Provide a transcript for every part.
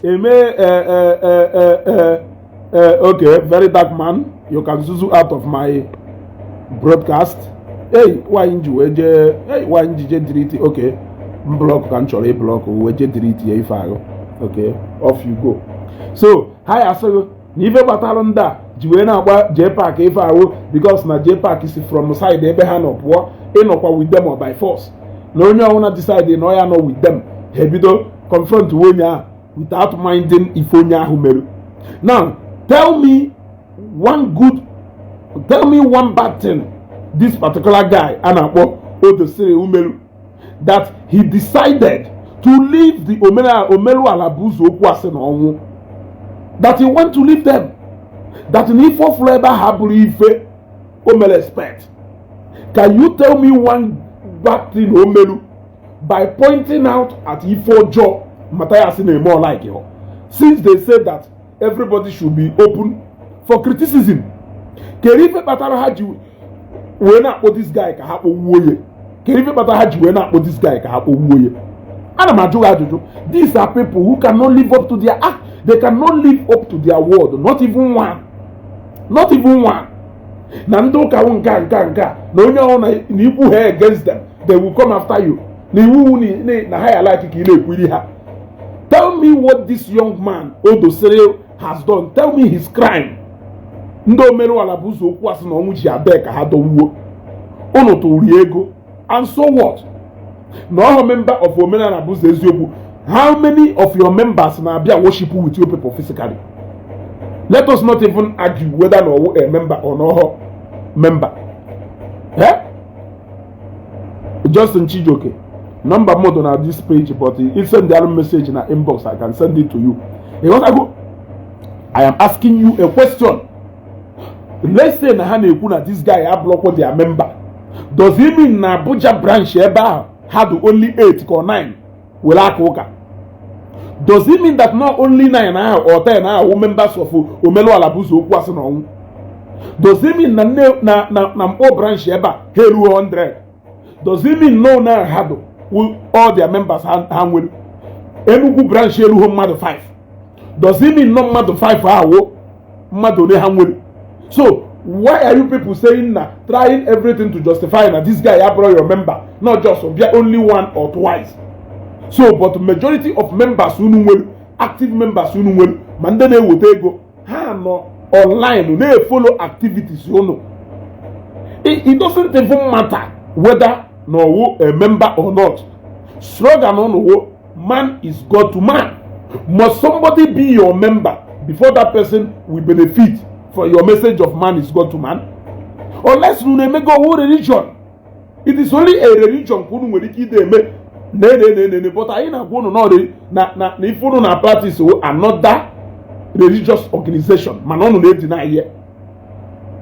Eme okay, very dark man, you can zuzu out of my broadcast. Hey, why nji wee jee? Hey, why nji jee delete? Okay, m block ka m chọrọ ịblock wee jee delete ya ife ahụ. Okay, off you go. So ha ya asịghị na ife gbatara ndị a ji wee na-agba JPAC ife ahụ because na JPAC si from side ebe ha nọ pụọ ịnọkwa with them or by force, na onye ọbụla decide na ọ ya nọ with them, ha ebido confront onye ahụ without minding ife onye ahụ mere. Now tell me one good, tell me one bad thing this particular guy a na-akpọ Odosiri Umeru that he decided to leave the Omeruala bụ ụzọ okwu asị na ọnwụ, that he want to leave them, that na ife ọfụrụ ebe ahụ abụrụ ife o mere expect. Can you tell me one bad thing o meru by pointing out at ife ọjọọ Matthias na-eme ọ like ya? Since they say that everybody should be open for criticism, kedu ife kpatara ha ji wee na-akpọ this guy ka ha kpọwuo ya? Kedu ife kpatara ha ji wee na-akpọ this guy ka ha kpọwuo ya? Ana m ajụ gị ajụjụ. These are people who cannot live up to their act. They cannot live up to their word, not even one, not even one. Na ndị ụka wụ nke a, nke a, nke a, na onye ọhụrụ na ikwu ha against them, they will come after you, na iwu na ha ya like ka ị na-ekwiri ha. Tell me what this young man Odosiri has done. Tell me his crime. Ndị omerụala bụ ụzọ okwu asị na ọnwụ ji abịa ka ha dọwuo unu tụrụ ego, and so what? Na ọhụ member of Omenala bụ ụzọ eziokwu, how many of your members na-abịa worship with you people physically? Let us not even argue whether na ọwụ a member or no member, eh? Justin Chijioke, number m dị na this page, but if send the message na inbox, I can send it to you. Ịghọtago? I am asking you a question. Let's say na ha na-ekwu na this guy abụrụkwa their member, does it mean na Abuja branch ebe ahụ ha dị only 8 or 9 were aka ụka? Does it mean that not only 9 ahụ or 10 ahụ members of Omeluala bụ ụzọ okwu asị na ọnwụ? Does it mean na nne na Mkpọ branch ebe a ha eruo 100? Does it mean no na ha dị all their members ha nwere? Enugu branch eruo mmadụ 5. Does it mean no mmadụ 5 ahụ mmadụ ole ha nwere? So why are you people saying na trying everything to justify na this guy abụrụ your member, not just bịa only one or twice? So but majority of members unu nwere, active members unu nwere, ma ndị na-eweta ego, ha nọ online na-efollow activities unu. It doesn't even matter whether na ọwụ a member or not. Slogan unu wo "Man is God to man." Must somebody be your member before that person will benefit for your message of "Man is God to man"? Unless unu emego owu religion. It is only a religion ka unu nwere ike ide eme na but anyị na-agwa unu na ife unu na practice wo another religious organization, mana unu na-edina ihe.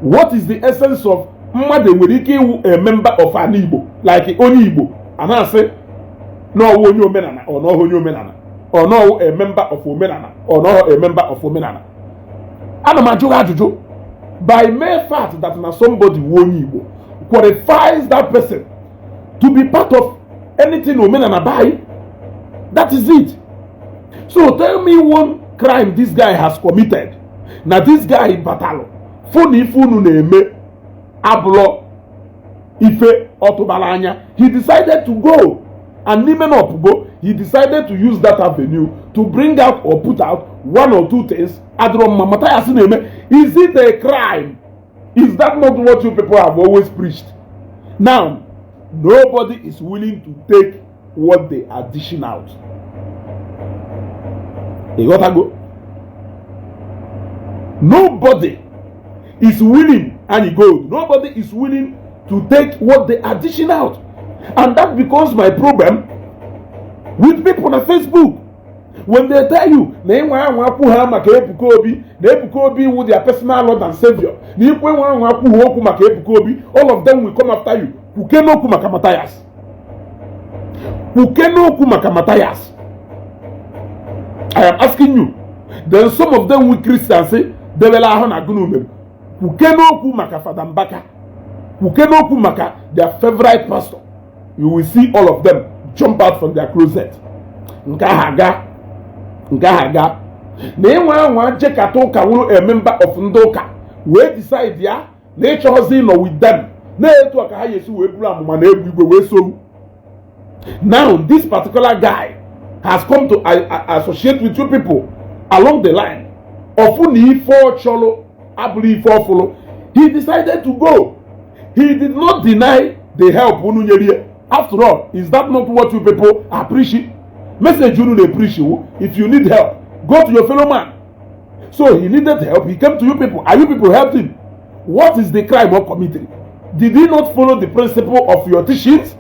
What is the essence of mmadụ nwere ike ịwụ a member of an Igbo, like onye Igbo a na-asị n'ọwụ onye omenala ọ n'ọhụ onye omenala ọ n'ọwụ a member of omenala ọ n'ọhụ a member of omenala? Ana m ajụ gị ajụjụ. By mere fact that na somebody wu onye Igbo qualifies that person to be part of anything omenala by? That is it. So tell me one crime this guy has committed, na this guy batalụ fụ na ife unu na-eme abụlọ ife ọtụbara anya, he decided to go, and n'ime na ọpụgo, he decided to use that avenue to bring out or put out one or two things adịrọ mma Matthias na-eme. Is it a crime? Is that not what you people have always preached? Now nobody is willing to take what they are dishing out. Ịghọtago? Nobody is willing, and gold, nobody is willing to take what they are dishing out, and that becomes my problem with people on Facebook when they tell you na ịnwe anwa akwụ ha maka Ebuka Obi, na Ebuka Obi wu their personal Lord and Savior, na ikwe nwe anwa akwụ ha okwu maka Ebuka Obi, all of them will come after you. Kwuke n'okwu maka Matthias, kwuke n'okwu maka Matthias. I am asking you. Then some of them with Christians say debela ahụ na gụnụ mere. Kwuke n'okwu maka Fada Mbaka, kwuke n'okwu maka their favorite pastor, you will see all of them jump out from their closet. Nke ahụ aga. Nke ahụ aga na ịnwa anwa jekata ụka wụrụ a member of ndị ụka wee decide ya na ịchọghọzi ịnọ with them, na-etu a ka ha ga-esi wee buru amụma na egwu igwe wee soru. Now this particular guy has come to associate with you people along the line. Ọfụ na ife ọ chọrọ abụrụ ife ọfụlụ, he decided to go. He did not deny the help unu nyere ya. After all, is that not what you people are preaching? Message unu na-preach wu, if you need help, go to your fellow man. So he needed help, he came to you people, and you people helped him. What is the crime of committing? Did he not follow the principle of your teachings?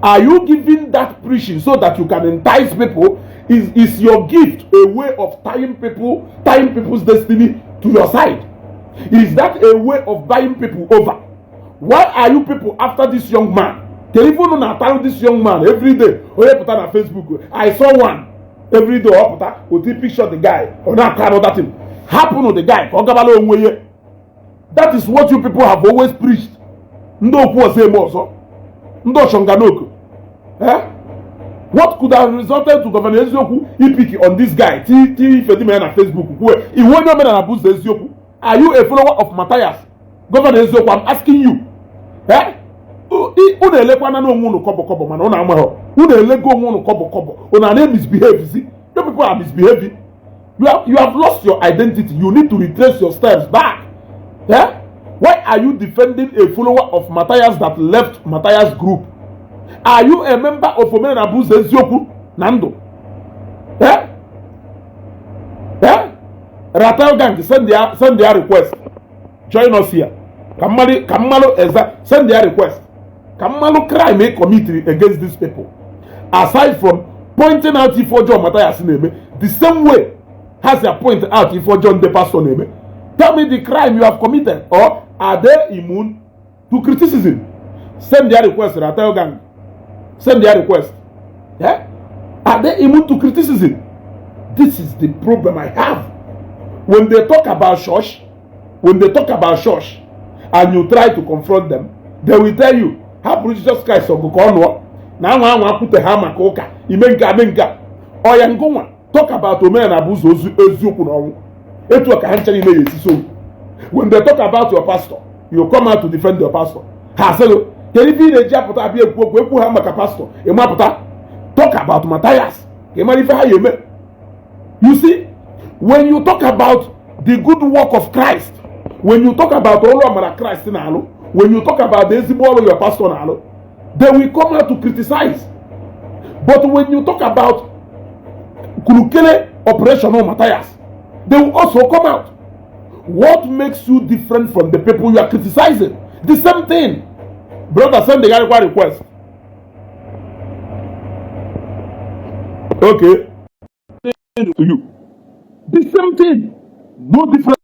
Are you giving that preaching so that you can entice people? Is your gift a way of tying people, tying people's destiny to your side? Is that a way of buying people over? Why are you people after this young man? Kedu ife unu na-atarụ this young man every day? Onye pụta na Facebook, I saw one, every day ọ pụta oti picture the guy, ọ na-akọ another thing. Hapụnụ the guy ka ọ gabala onwe ya. That is what you people have always preached. Ndị okwu ọzọ eme ọzọ, ndị ọchọnganoko, eh? What could have resulted to Governor Eziokwu ipick on this guy, ti ti ife ya na Facebook kwuo iwu onye omenala bụ ụzọ eziokwu? Are you a follower of Matthias, Governor Eziokwu? I'm asking you, eh? Unu elekwana na onwe unu kọbọ kọbọ, mana unu amaghọ unu elego onwe unu kọbọ kọbọ. Unu na misbehave. See, you people are misbehaving. You have lost your identity. You need to retrace your steps back, eh? Why are you defending a follower of Matthias that left Matthias group? Are you a member of Omenala bụ ụzọ eziokwu na ndụ, eh? Eh? Ratel gang, send their request, join us here. Ka mmadụ, ka mmalụ eza, send their request, ka mmalụ crime e committed against these people, aside from pointing out ife ọjọọ Matthias na-eme, the same way ha si point out ife ọjọọ ndị pastor na-eme. Tell me the crime you have committed, or are they immune to criticism? Send their request. Ratel gang, send their request, yeah? Are they immune to criticism? This is the problem I have. When they talk about church, when they talk about church and you try to confront them, they will tell you, hapụrụ Jesus Christ ọgụ ka ọ nụọ na anwa anwa akwute ha maka ụka ime nke ame nke a. Ọya ngụnwa talk about omenala bụ ụzọ eziokwu na ọnwụ, etu a ka ha ncha niile ya esi. So when they talk about your pastor, you come out to defend your pastor. Ha asịghị kedu ife ị na-eji apụta abịa ekwu okwu ekwu ha maka pastor, ịmapụta talk about Matthias ka ị mara ife ha ya eme. You see, when you talk about the good work of Christ, when you talk about ọrụ amara Christ na-alụ, when you talk about the ezigbo ọrụ your pastor na-alụ, they will come out to criticize. But when you talk about kurukere operation of Matthias, they will also come out. What makes you different from the people you are criticizing? The same thing. Brother, send the guy request. Okay, to you, the same thing, no difference.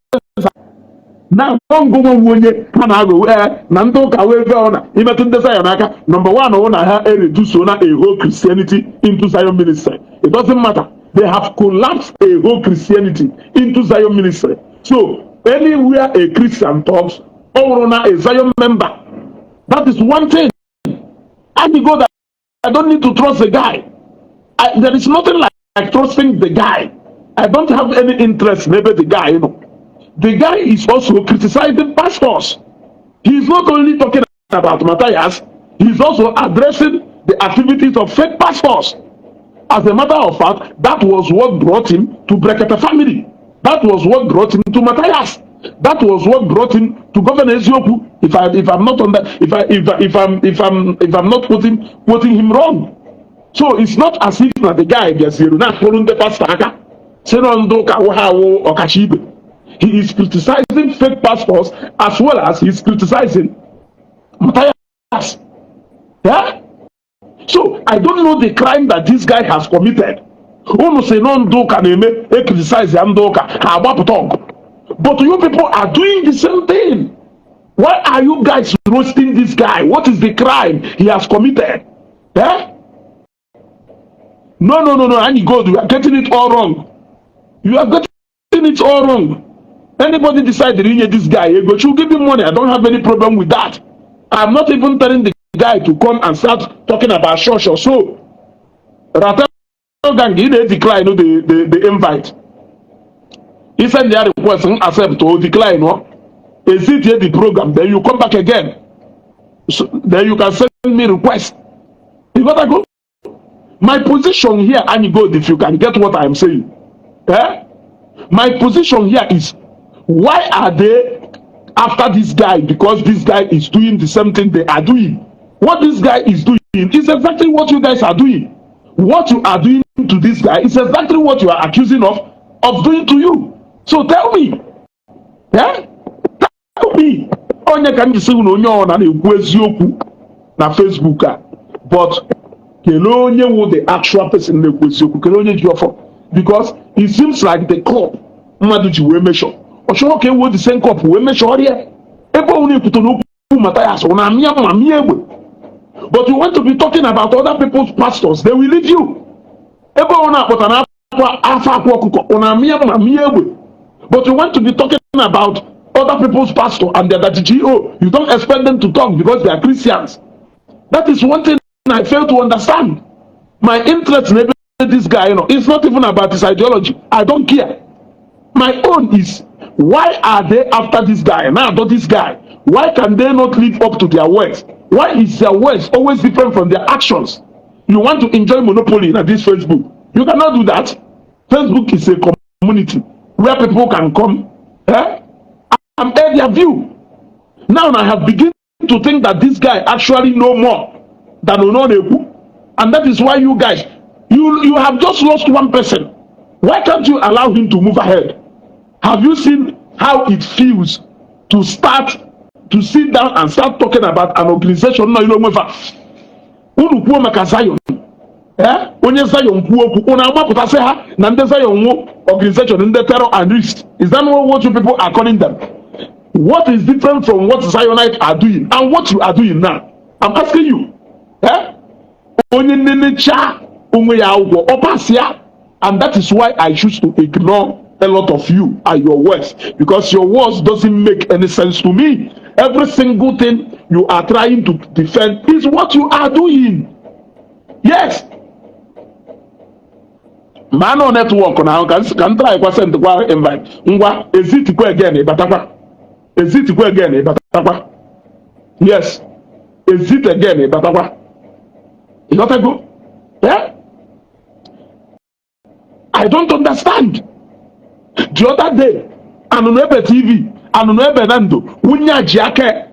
Na ngụnwa nwe onye ha na-aghọ ee na ndị ụka wee ebe ọ na imetụ ndị Zion aka. Number one wụ na ha ereduce na a whole Christianity into Zion ministry. It doesn't matter, they have collapsed a whole Christianity into Zion ministry. So anywhere a Christian talks, ọ wụrụ na a Zion member. That is one thing. I go that I don't need to trust the guy. There is nothing like trusting the guy. I don't have any interest in the guy. The guy is also criticizing pastors. He's not only talking about Matthias, he's also addressing the activities of fake pastors. As a matter of fact, that was what brought him to Brekete family. That was what brought him to Matthias. That was what brought him to Governor Ezioku. If I'm not on that, if I if I, if I'm if I'm if I'm not quoting him wrong. So it's not as if na the guy bịaziri na-akpụrụ ndị pastor aka si na ndị ụka wụ ha awụ ọkacha ibe. He is criticizing fake pastors as well as he is criticizing Matthias. Yeah? So I don't know the crime that this guy has committed. Unu si nọ ndị ụka na-eme e criticize ya, ndị ụka ha agbapụta ọgụ. But you people are doing the same thing. Why are you guys roasting this guy? What is the crime he has committed? Eh? No, no, no, no. Anyi Gold, you are getting it all wrong. You are getting it all wrong. Anybody decide to inye this guy ego, should give him money. I don't have any problem with that. I'm not even telling the guy to come and start talking about church or so. Ratel Gang, ị na-decline the invite. You send their request, accept or decline or exit the program, then you come back again. So, then you can send me request. You gotta go. My position here, and you go if you can get what I'm saying. Eh? My position here is, why are they after this guy? Because this guy is doing the same thing they are doing. What this guy is doing is exactly what you guys are doing. What you are doing to this guy is exactly what you are accusing of doing to you. So tell me, eh? Tell me. Onye ka m ji sị na onye ọ na-ekwu eziokwu na Facebook a, but kelee onye wụ the actual person na-ekwu eziokwu, kelee onye ji ọfọ, because it seems like the cup mmadụ ji wee meshọ, ọ chọrọ ka ewuo the same cup wee meshọ ọrịa ebe ọ na-ekwute n'okwu Mathias ọ na-amịa mma mịa egbe. But you want to be talking about other people's pastors, they will leave you. Ebe ọ na-akpọta na akwa afọ akwa ọkụkọ, ọ na-amịa mma mịa egbe, but you want to be talking about other people's pastor and their daddy GO. You don't expect them to talk because they are Christians. That is one thing I fail to understand. My interest in this guy, it's not even about his ideology. I don't care. My own is, why are they after this guy? Now, not this guy. Why can they not live up to their words? Why is their words always different from their actions? You want to enjoy monopoly in this Facebook. You cannot do that. Facebook is a community where people can come, eh, and air their view. Now I have begun to think that this guy actually know more than Ononeku. And that is why you guys, you have just lost one person. Why can't you allow him to move ahead? Have you seen how it feels to start to sit down and start talking about an organization? No, you know, unu kwuo maka Zion, eh? Onye Zion kwuo okwu, unu amapụtasị ha na ndị Zion nwu organization ndị terror and risk. Is that not what you people are calling them? What is different from what Zionite are doing and what you are doing now? I'm asking you, eh? Onye nenecha onwe ya akwụkwọ ọ pass ya. And that is why I choose to ignore a lot of you and your words, because your words doesn't make any sense to me. Every single thing you are trying to defend is what you are doing. Yes, ma nọ network na ahụ ka m try kwa send kwa invite. Ngwa, exit kwa again, ịbatakwa. Exit kwa again, ịbatakwa. Yes, exit again, ịbatakwa. Ịghọtago? Yeah? I don't understand. The other day, Anụnụ Ebe TV, Anụnụ Ebe na Ndụ, nwunye a ji aka.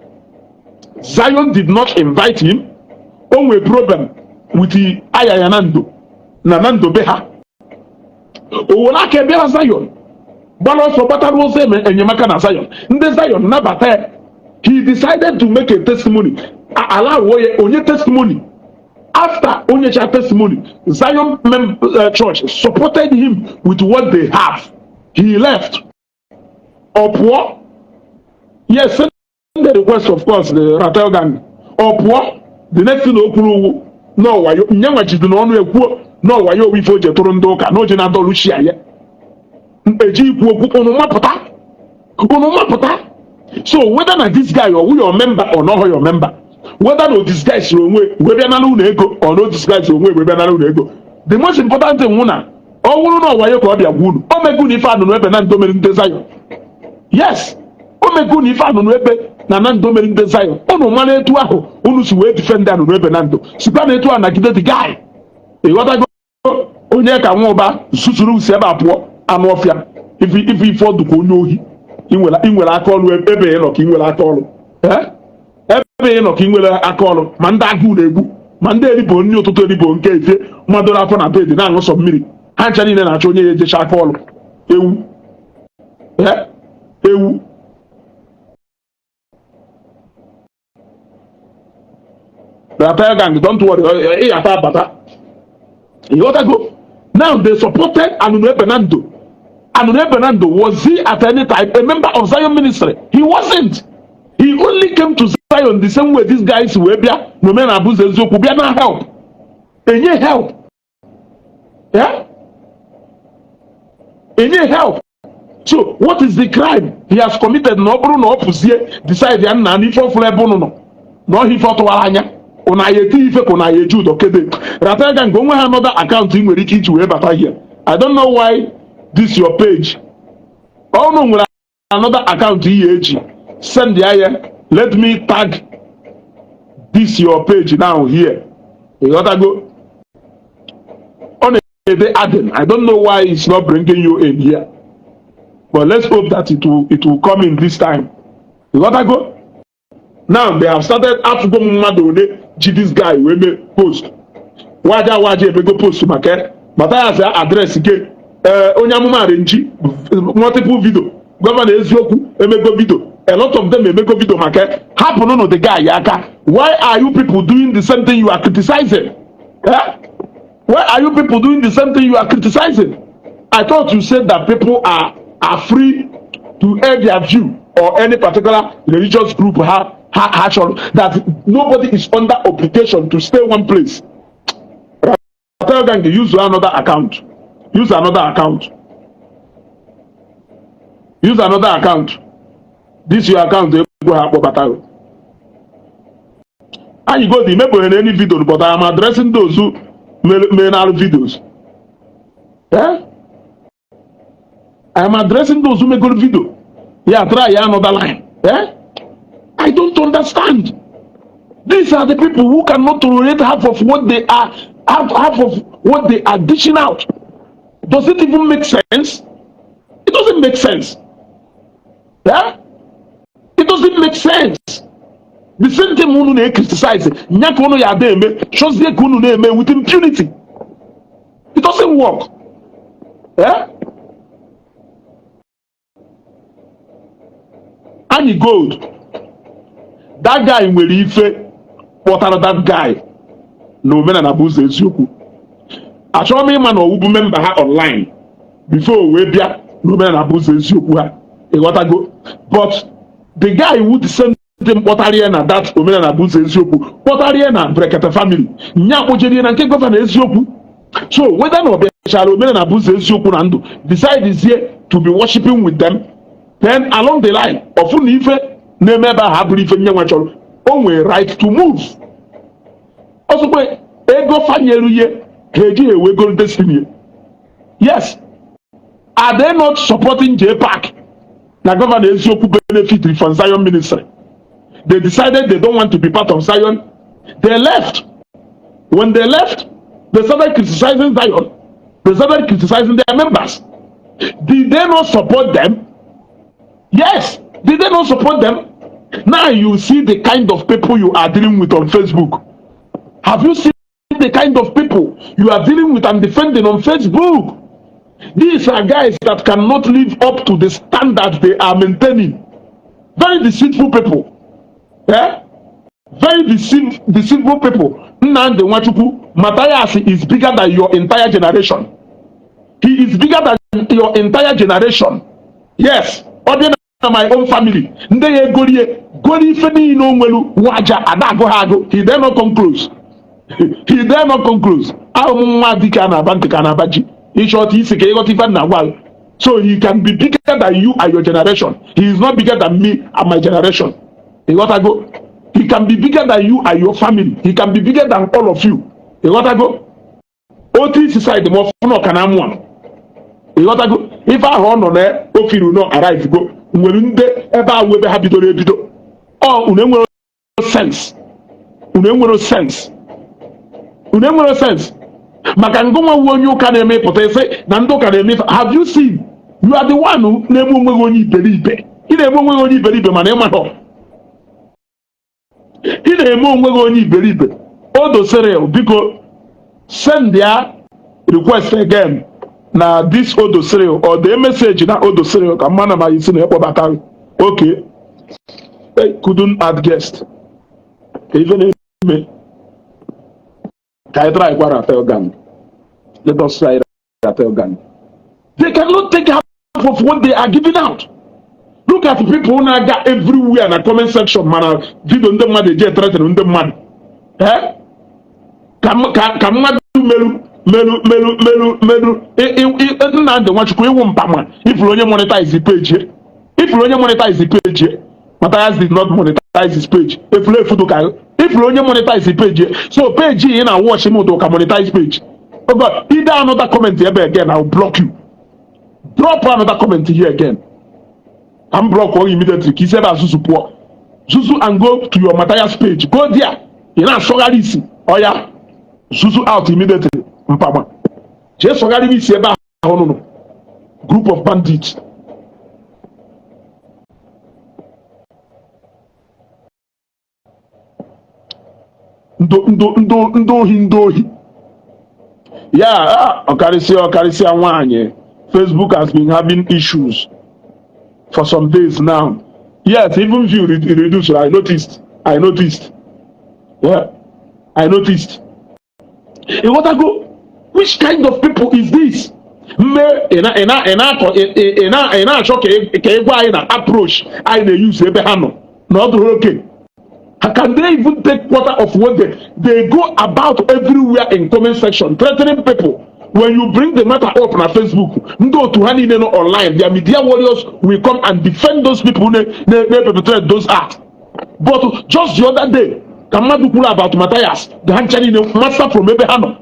Zion did not invite him. O nwee problem with the ayaya na ndụ na ndụ be ha. O were aka bịara Zion, gbara ọsọ gbatara ụzọ enyemaka na Zion. Ndị Zion nabata ya. He decided to make a testimony. Ala ya onye testimony. After onyecha testimony, Zion Church supported him with what they have. He left. Ọ pụọ. Yes, send the request, of course, the Ratel Gang. Ọ pụọ. The next thing o kwuru ugwu n'ọwayo nyanwa jide n'ọnụ ekwuo n'ọwayo owu ife o ji tụrụ ndị ụka na o ji na-adọlụ chi ya eji ikwu okwu. Unu mapụta, unu mapụta. So whether na this guy or your member or not your member, whether no disguise onwe wee bịa nara unu ego or no disguise onwe wee bịa nara unu ego, the most important thing nwụ na ọ bụrụ na ọwayo ka ọ bịa gwa unu, o mego unu ife anụnụ ebe na ndo mere ndị Zion. Yes, o mego unu ife anụnụ ebe na ndo mere ndị Zion. Unu mara etu ahụ unu si wee defend anụnụ ebe na ndo sikwa na etu a nagide the guy. Ịghọtago? Onye ka nwa ụba susuru si ebe a pụọ, anụ ọfịa, ife ife ife ọdụ ka onye ohi. Ị nwere aka ọrụ ebe ị nọ ka ị nwere aka ọrụ. Eh? Ebe ị nọ ka ị nwere aka ọrụ, ma ndị agụụ na-egbu, ma ndị eribo nri ụtụtụ, eribo nke efe mmadụ afọ na bed na-aṅụ sọ mmiri, ha ncha niile na-achọ onye ya ejecha aka ọrụ. Ewu. Eh? Ewu. Ratel Gang, don't worry, ị ata abata. Ịghọtago? Now they supported Anunu Ebenando. Anunu Ebenando, was he at any time a member of Zion Ministry? He wasn't. He only came to Zion the same way these guys wee bịa n'omenala abụzọ eziokwu bịa na help. Enye help. Yeah? Enye help. So what is the crime he has committed na ọ bụrụ na ọ pụzie decide ya nna n'ife ọfụrụ ebe unu nọ na ọhịa ife ọ tụwara anya? Ụna ya eti ife ka ụna ya eji ụdọ kede. Ratel Gang, onwe ha another account ị nwere ike iji wee bata here. I don't know why this your page. Ọnụ nwere another account ị ya eji send ya ya. Let me tag this your page now here. Ịghọtago? Ọ na-ede adding. I don't know why it's not bringing you in here, but let's hope that it will come in this time. Ịghọtago? Now they have started. Afụgo m mmadụ ole ji this guy wee mee post. Waja waja emego post maka Mathias address ke onye amụma arenji multiple video. Governor Eziokwu emego video. A lot of them emego video maka. Hapụnụ the guy aka. Why are you people doing the same thing you are criticizing, eh? Why are you people doing the same thing you are criticizing? I thought you said that people are free to air their view or any particular religious group ha chọrọ, that nobody is under obligation to stay one place. Ratel Gang, use another account. Use another account. Use another account. This your account egwu ha akpọbata anyị. Go the mebere na any video, but I am addressing those who mere na videos. Eh? I am addressing those who make good video. Yeah, try another line. Eh? I don't understand. These are the people who cannot tolerate half of what they are half of what they are dishing out. Does it even make sense? It doesn't make sense. Yeah? It doesn't make sense. The same thing unu na-criticize, nya ka unu ya ada eme, chọzie ka unu na-eme with impunity. It doesn't work. Yeah? Anyị Gold, that guy nwere ife kpọtara that guy na Omenala bụ Ụzọ Eziokwu. Achọrọ m ịma na ọwụbụ member ha online before o wee bịa na Omenala bụ Ụzọ Eziokwu ha. Ịghọtago? But the guy who the same thing kpọtara ya na that Omenala bụ Ụzọ Eziokwu, kpọtara ya na Brekete Family, nya kpojere ya na nke Governor Eziokwu. So whether na ọ bịachara Omenala bụ Ụzọ Eziokwu na ndụ, decide zie to be worshiping with them, then along the line ọfụ na ife na-eme ebe ahụ abụrụ ife nye nwa chọrọ, o nwere right to move. Ọsọkwa ego fanyelu ihe ha eji ewegoro destiny. Yes, are they not supporting JPAC na Governor Eziokwu benefit from Zion Ministry? They decided they don't want to be part of Zion. They left. When they left, they started criticizing Zion. They started criticizing their members. Did they not support them? Yes. Did they not support them? Now you see the kind of people you are dealing with on Facebook. Have you seen the kind of people you are dealing with and defending on Facebook? These are guys that cannot live up to the standards they are maintaining. Very deceitful people. Eh? Very deceitful people. Nnamdi Nwachukwu, Matthias is bigger than your entire generation. He is bigger than your entire generation. Yes. Ọ dị na my own family. Ndị ya egorie gori ife niile o nwelu waja ada agụ ha agụ. He dare not come close. He dare not come close. Ahụ m nwa dike a na-aba ntị ka a na-aba ji. Ịchọta isi ka ịghọta ife m na-agwa gị. So he can be bigger than you and your generation. He is not bigger than me and my generation. Ịghọtago? He can be bigger than you and your family. He can be bigger than all of you. Ịghọtago? Otu isi side ma ọfụ na ọka na amụ amụ. Ịghọtago? Ife ahụ ọ nọ na ofiru nọ arrive go nwere ndị ebe ahụ ebe ha bidoro ebido. Ọ unu enwero sense. Unu enwero sense. Unu enwero sense. Maka ngụnwa wu onye ụka na-eme pụta isi na ndị ụka na-eme ife. Have you seen? You are the one na-eme onwe gị onye iberibe. Ị na-eme onwe gị onye iberibe mana ị maghọ. Ị na-eme onwe gị onye iberibe. Odo Cyril, biko send ya request again na this Odo Cyril or the message na Odo Cyril ka mmanụ ma isi na ịkpọbata. Okay. Hey, couldn't add guest. Ka ife na-eme ka anyị try kwa Ratel Gang. Let us try Ratel Gang. They cannot take half of what they are giving out. Look at people na-aga everywhere na comment section, mana video ndị mmadụ eji threaten ndị mmadụ. Eh? Ka mmadụ meru meru meru meru meru Nnamdị Nwachukwu ịwụ mpama. Ifuru onye monetize page, ifuru onye monetize page. Matthias did not monetize. Monetize his page. Efulefu dị ka ifuru onye monetize page, so page ị na watch m dị ka monetize page. Oh God, ide another comment ebe again, I will block you. Drop another comment here again, I'm block you immediately. Ka isi ebe a zuzu pụọ, zuzu and go to your Matthias page. Go there, ị na-asọgharị isi ọya. Zuzu out immediately. Mpama, jee sọgharị isi ebe ahụ nụnụ. Group of bandits. Ndị ohi, ndị ohi ya. Ọkarịsịa, ọkarịsịa nwaanyị. Facebook has been having issues for some days now. Yes, even view reduced. I noticed, I noticed, yeah, I noticed. Ịghọtago? Which kind of people is this? Mme ị na-achọ ka ị gwa anyị na approach anyị na-use ebe ha nọ na ọ dụrụ oke. Can they even take quarter of what they go about everywhere in comment section threatening people? When you bring the matter up na Facebook, ndị otu ha niile nọ online, their media warriors will come and defend those people na perpetrate those acts. But just the other day, ka mmadụ kwuru about Matthias, ha ncha niile master from ebe ha nọ.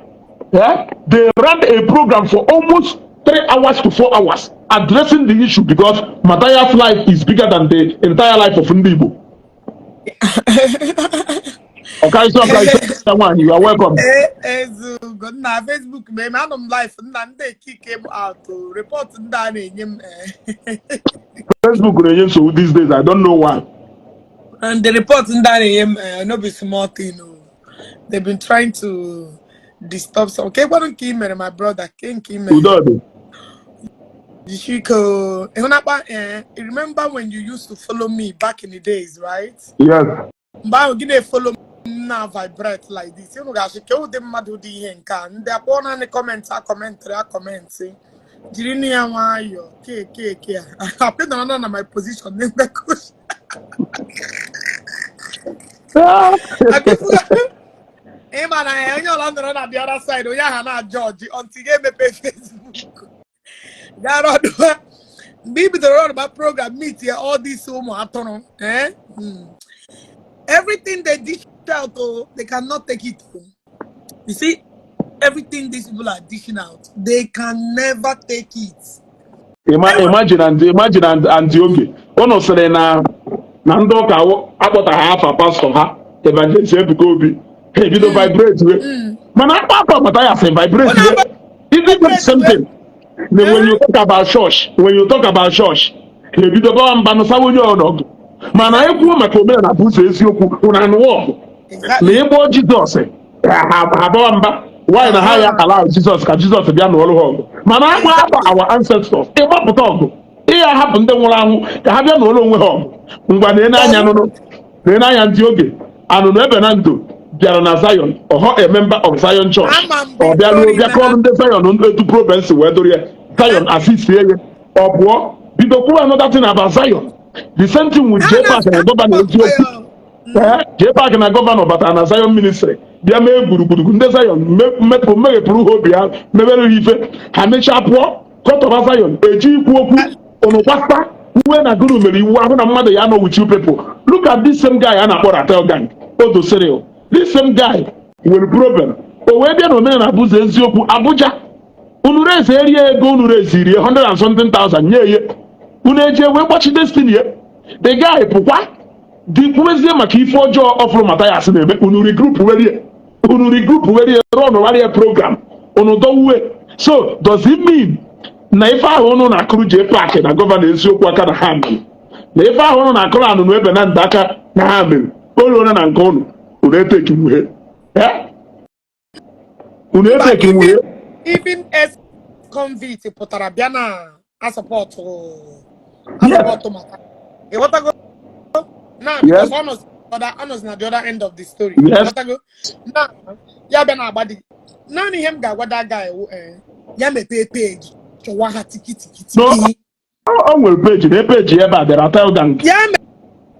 Yeah? They ran a program for almost 3 hours to 4 hours addressing the issue because Matthias' life is bigger than the entire life of ndị Igbo. Ọkarịsịa, ọkarịsịa nwaanyị, you are welcome. Ezugo nna, Facebook ma eme anọ m live nna, ndị kick m out o. Report ndị a na-enye m. Facebook na-enye nsogbu these days. I don't know why. And the report ndị a na-enye m, no be small thing o. They've been trying to disturb some. Ke gwanụ nke ị mere, my brother, ke nke ị mere? Udo dị. Jishiko ịhụnakpa, you remember when you used to follow me back in the days, right? Yes. Mgbe ahụ gị na-efollow m na vibrate like this, unu ga-asị ke ụdị mmadụ dị ihe nke a, ndị akpọ naanị comment a commentịrị a comment, jiri nụ ya nwayọọ ke ke ke a apị nọrọ na my position na-eme coach. Ịma na ya onye ọla nọrọ na the other side, onye ahụ na-ajọji until ga-emepe Facebook gara ọdụ mgbe i bidoro ọrụba program, meet ya all these ụmụ atụrụ, eh? Everything they dish out, oh, they cannot take it. Oh. You see, everything these people are dishing out, they can never take it. Imagine and imagine and oge unu sịrị na ndị ụka akpọtaghị afa pastor ha, Evangelist Ebuka Obi, ha ebido vibrate we, mana akpa akpa Matthias vibrate Ọ we. na- Even the same thing. Then when you talk about church, when you talk about church, ha ebido bawa mba nụsawa onye ọnọgụ, mana ekwuo maka omenala bụ ụzọ eziokwu, unu anụwa ọgụ na ịgbọ Jizọs, ha bawa mba. Why na ha ya ala Jizọs ka Jizọs bịa n'ọrụ ha ọgụ, mana akpa akpa our ancestors, ịgbapụta ọgụ, ịya hapụ ndị nwụrụ anwụ ka ha bịa n'ụlọ onwe ha ọgụ. Ngwa, na anya nụnụ na anya ndị oge anụnụ ebe na ndụ bịara na Zion, ọhọ a member of Zion Church. Ama m. Ọ bịa ruo bịa na kọọrọ ndị Zion etu problem si wee dụrụ ya. Zion assist ya, ọ pụọ bido kwuo another thing about Zion. The same thing with J Park na governor eziokwu. Ee, J Park na governor batara na Zion ministry bịa mee gburugburu ndị Zion, mepụ meghepụrụ ha obi ha, mebere ha ife, ha mechaa pụọ kọtọba Zion, eji ikwu okwu ụnụ gbasa uwe na gụrụ mere iwu ahụ na mmadụ ya nọ with you people. Look at this same guy a na-akpọ Ratel Gang, Odo Cyril. This same guy nwere problem, o wee bịa na omenala bụ ụzọ eziokwu Abuja. Unu rezi erie ego, unu rezirie 100 and something thousand nye ye, unu eje wee gbachi destiny ye. The guy pụkwa dị kwubezie maka ife ọjọọ ọfụrụ Mathias na-eme. Unu regroup werie, unu regroup werie, run warie program unu dọwuwe. So does it mean na ife ahụ unu na-akụrụ J Park na governor eziokwu aka na ha mere, na ife ahụ unu na-akụrụ anụnụ ebe na nda aka na ha mere, olu na nke unu, unu eteki nwuhe? Unu Mba, eteki nwuhe? Even ex convict pụtara bịa na asọpọtụ asọpọtụ maka ịghọtago na because ọ nọzi na the other end of the story. Ịghọtago na ya bịa na-agba dị naanị ihe m ga-agwa that guy wụ, ya mepee page chọwa ha tiki tiki No. tiki. O nwere page na page ebe a bịara Ratel Gang. Ya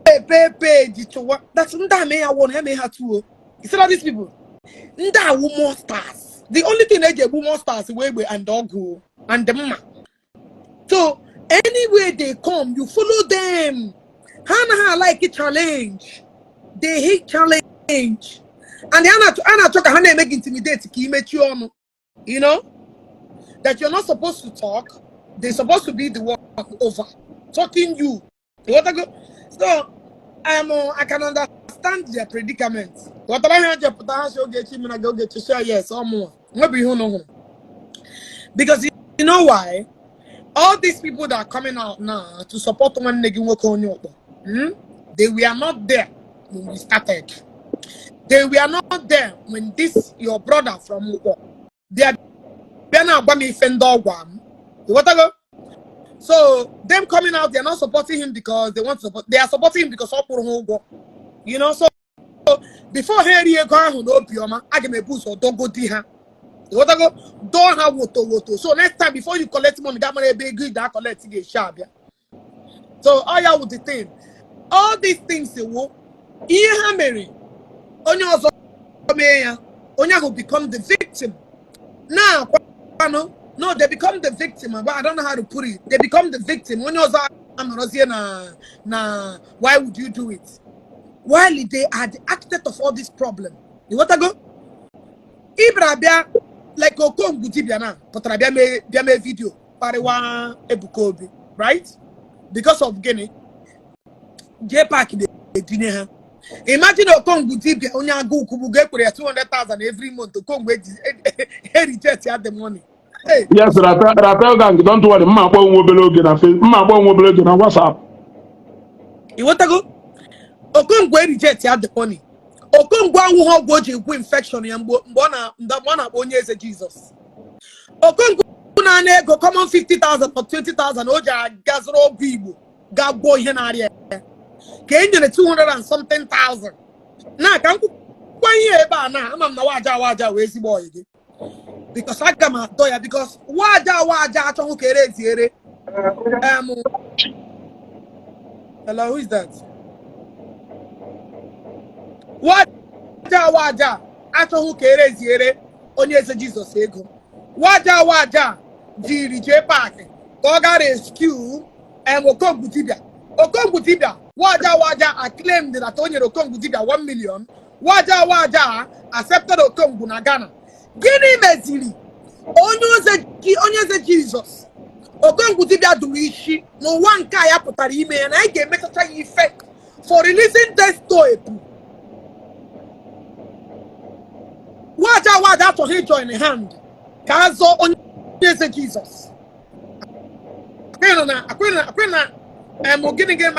mepee page chọwa that's ndị a mee ha one, ha mee ha two o. You see all these people, ndị awụ monsters. The only thing eji egbu monsters wee egbe and ọgụ o, and mma. So anywhere they come, you follow them. Ha anaghị like challenge. They hate challenge and a na-achọ ka ha na-eme gị intimidate ka imechie ọnụ, you know that you're not supposed to talk. They're supposed to be the one over talking you. Ịghọtago? So I can understand their predicament. Ghọtara ihe jepụta ha si Ogechi mere gị. Ogechi share, yes, ọmụnwa nwebụ ihe unu hụrụ, because you know why all these people that are coming out now to support nwanne gị nwoke onye ụkpọ, They were not there when we started. They were not there when this your brother from Ukpo bịa bịa na-agwa m ife ndị ọgwa m. Ịghọtago? So them coming out, they're not supporting him because they want to support. They are supporting him because ọ kwụrụ ha ụgwọ. So before ha eri ego ahụ n'obiọma, aga m ebu ụzọ dọgodi ha. Ịghọtago? Dọọ ha woto woto. So next time, before you collect money, ga mara ebe ego ị ga-collect ga-esi abịa. So all ya with the thing, all these things wo ihe ha mere onye ọzọ mee ya, onye ahụ become the victim. Now kwanụ, no, they become the victim, but I don't know how to put it. They become the victim. Onye ọzọ anọrọzie na why would you do it, while they are the architect of all this problem? Ịghọtago? Ịbịara bịa like Okongwu dibịa na pụtara bịa mee video kparịwa Ebuka Obi, right? Because of gịnị? JPAC na-edinye ha. Imagine Okongwu dibịa, onye agụ ukwu bụ ga-ekwere ya 200,000 every month. Okongwu reject ya the money. Hey. Yes, Rapel, Rapel gang, don't worry. Mma akpọ nwa obere oge na Face, mma akpọ nwa obere oge na WhatsApp. Ịghọtago? Okongwu reject ya the money. Okongwu anwụghị ọgwụ o ji egwu infection ya mgbe ọ na-akpọ onye eze Jizọs. Okongwu na-ana ego common 50,000 or 20,000 o ji aga zụrụ ọgwụ Igbo ga gwọọ ihe na-arịa ya, ka e nyere 200 and something thousand na ka nkwukwa ihe ebe a na ama m na waja waja wee ezigbo ọyị gị, because aga m adọ ya, because waja waja achọghị ka ere eziere. Hello, who is that? Waja waja achọghị ka ere eziere onye eze Jizọs ego. Waja waja jiri jee paakị ka ọ gaa rescue Okongwu dibịa. Okongwu dibịa, waja waja a claimed that o nyere Okongwu dibịa 1 million. Waja waja accepted Okongwu na Ghana. Gịnị meziri onye eze Jizọs? Okongwu dibịa dụrụ isi n'ụwa nke a ya pụtara ime ya na anyị ga-emechacha ya ife for releasing death epu. Waja waja achọghị join hand ka a zọọ onye eze Jizọs. Akwịna na em gịnị gị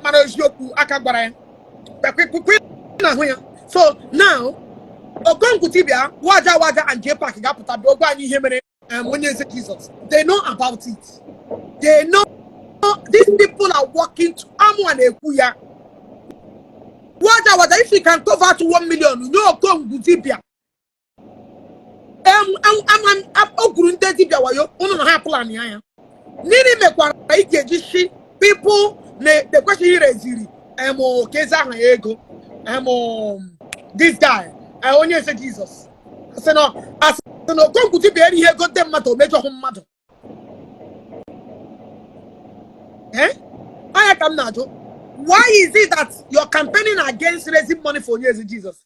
mara eziokwu aka gwara ya na ahụ ya. So now Okongwu dibịa, waja waja and JPAC ga-apụta bịa gwa anyị ihe mere onye eze Jizọs. They know about it. They know. These people are working to amụ a na-ekwu ya. Waja waja, if you can cover to 1 million nye Okongwu dibịa, o gwuru ndị dibịa wayo unu na ha plan ya. Ya mmiri mekwara ị ga-eji shi people na-ekwesịghị ireziri em ka ezi aha ya ego em this guy, onye eze Jizọs, asị na Okongwu dibịa erighị ego ndị mmadụ, o mejọghị mmadụ. Eh, anya ka m na-ajụ, why is it that you're campaigning against raising money for onye eze Jizọs,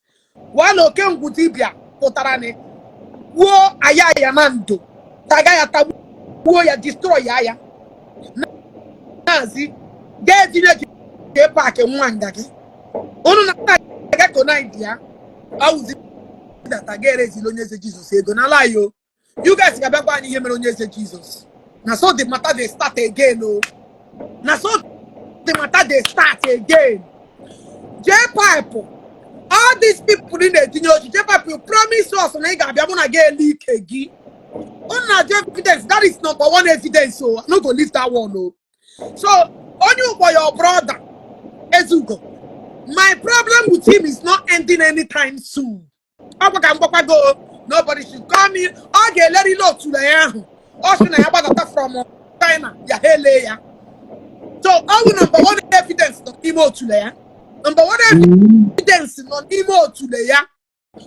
while Okongwu dibịa pụtara ni gbuo aya ya na ndo taga ya, tagbuo ya, destroy ya ya na-azi ga-etinye jee paakị nwa nga gị unu na-aga konaid ya awụzi data ga-erezili onye eze Jizọs ego n'ala anyị o. You guys ga-abịa gwa anyị ihe mere onye eze Jizọs. Na so the matter dey start again o. Na so the matter dey start again. Jee pipe, all these people ị na-etinye ochi jee pipe, you promise us na ị ga-abịa mụ na gị elu ike gị. Unu na-ajụ evidence. That is number one evidence o. I no go leave that one o. So onye ụkpọ, your brother Ezugo, my problem with him is not ending anytime soon. Ọkwa ka m gwakwago, nobody should come in. Ọ ga-elerili otule ya ahụ ọ sị na ya gbadata from China ya, ha ele ya. So ọ bụ number one evidence nọ n'ime otule ya. Number one evidence nọ n'ime otule ya.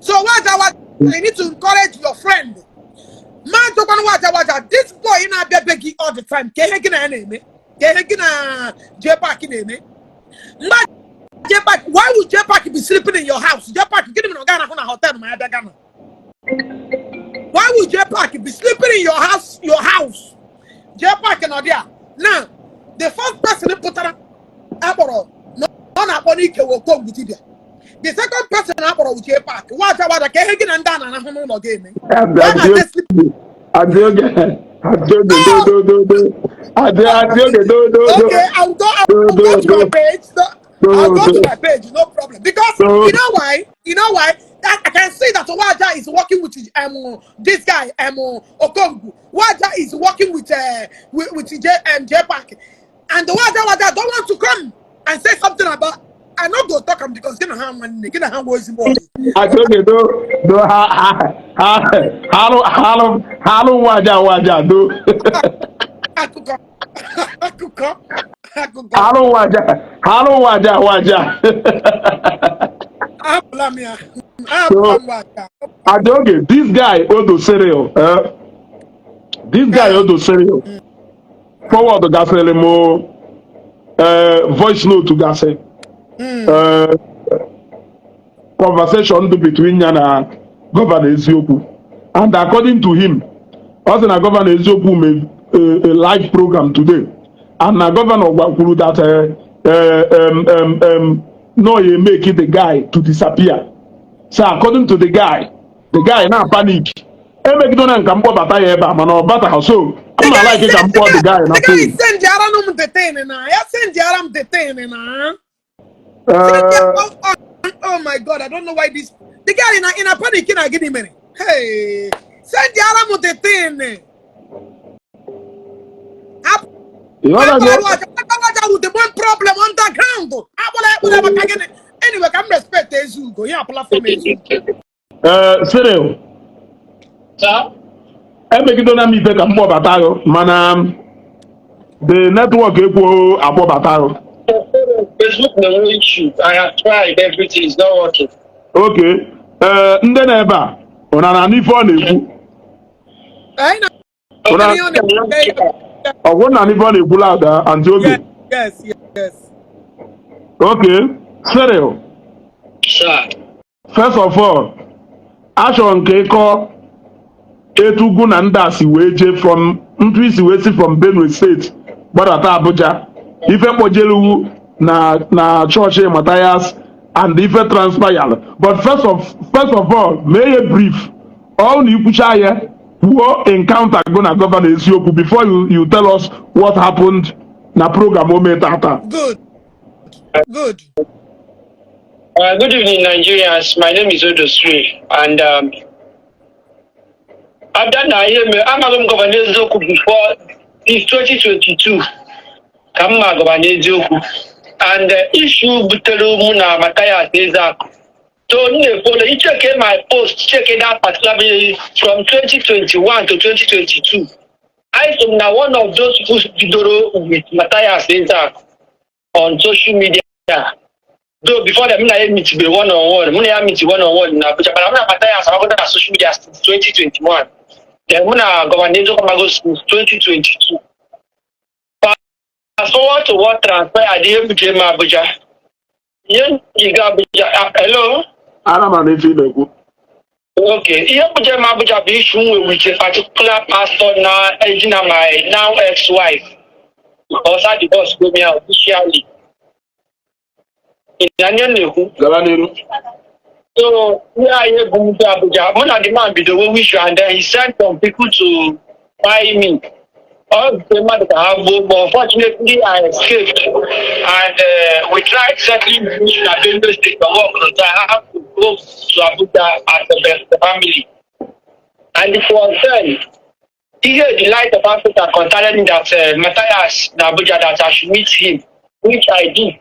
So waja waja, you need to encourage your friend. Ma jọkwanụ waja waja, this boy na-abịa be gị all the time, ka ihe gị na ya na-eme, ka ihe gị na JPAC na-eme. Mgbe JPAC, why would JPAC be sleeping in your house? JPAC, gịnị mere ọ gaghị ahụ na hotel ma ya bịa Ghana? Why would JPAC be sleeping in your house? Your house? JPAC nọ there. Now, the first person pụtara akpọrọ na ọ na-akpọ n'ike wụ Okongwu dibịa. The second person akpọrọ wụ JPAC. Waja waja ka ihe gị na ndị a na-arahụ n'ụlọ ga-eme. Why are they sleeping? Aunty Oge, Aunty Oge, do do do do. Aunty Oge, do do do. Okay, I'll go to my page. No, I'll go to my page, no problem. Because you know why? You know why? I can see that Waja is working with this guy Okongwu. Waja is working with J Park, and the Waja Waja don't want to come and say something about. I not go talk am because gonna have money, gonna have words more. Aunty Oge, do do ha ha ha halu halu halu waja waja do. Akụkọ, akụkọ, akụkọ. Halu waja halu waja waja. Ahapụla m ya. Ahapụla m Waja. Aunty Oge, this guy Odo Cyril, eh? This guy Odo Cyril, forward gasịrị m voice note gasị. Conversation dị between ya na Governor Eziokwu, and according to him, ọ sị na Governor Eziokwu mee a live program today and na Governor gwakwuru that no ya make the guy to disappear. So according to the guy, the guy na panic emegido na nka mkpọbata ya ebe a, mana ọ bata, so I'm na like ka m kpọọ the guy na The guy phone. Send yara m the thing na. Ya send yara m the thing na. Oh my God, I don't know why this the guy in a panic na gịnị mere? Hey, send yara m the thing. Ịghọtago? Waja with the one problem underground. Agbala ekpere maka gịnị? Anyway, ka m respect Ezugo. Ya platform Ezugo. Cyril. Sir? Emegidona m ife ka m kpọbata gị, mana the network ekwuo akpọbata gị. Facebook na-enwe issue. I have tried everything. It's not working. Okay, ee, ndị na ebe a ụna na ife ọ na-ekwu? Anyị na ihe ọ na-ekwu. Ọgwụ na ife ọ na-ekwu loud, Aunty Oge? Yes. Okay, Cyril. Sir. First of all, achọrọ m ka ịkọ etu ugwu na ndị a si wee jee from ntụ isi wee si from Benue State gbadata Abuja, ife kpọjeluwu na chọọchị Matthias and ife transpired. But first of all, mee ya brief ọ na ikwucha ya, kwuo encounter go na Governor Eziokwu before you tell us what happened na program o mee tata. Good. Good. Good evening, Nigerians. My name is Odo Sri, and abịa na ihe mere amaghị m Governor Eziokwu before this 2022 ka m ma Governor Eziokwu, and issue butere mụ na Matthias Ezeaku. So m na-efollow, you check my post, check that particular video from 2021 to 2022. I am na one of those who bidoro with Matthias Ezeaku on social media. Though before that, mụ na ya meet be one on one, mụ na ya meet one on one na Abuja, mana mụ na Matthias amago na social media since 2021. Then mụ na Governor Eziokwu amago since 2022. Fast forward to what transpired, ihe m ji eme Abuja. Ihe m ji gaa Abuja, ah, hello? Ana m anụ ife ị na-ekwu. Okay, ihe m ji eme Abuja bụ issue nwe with a particular pastor na edina my now ex-wife. Because I divorce go me officially. Ị na ihe m na-ekwu? Gaba n'iru. So, yeah, ihe bụ m Abuja. Mụ na the man bido nwe issue and then he sent some people to buy me. All the mmadụ ka ha gbuo, but unfortunately I escaped. And we tried settling the issue na Benue State, but work so I have to go to Abuja as a best family. And it was then, here the Light of Africa contacted me that Matthias na Abuja, that I should meet him, which I did.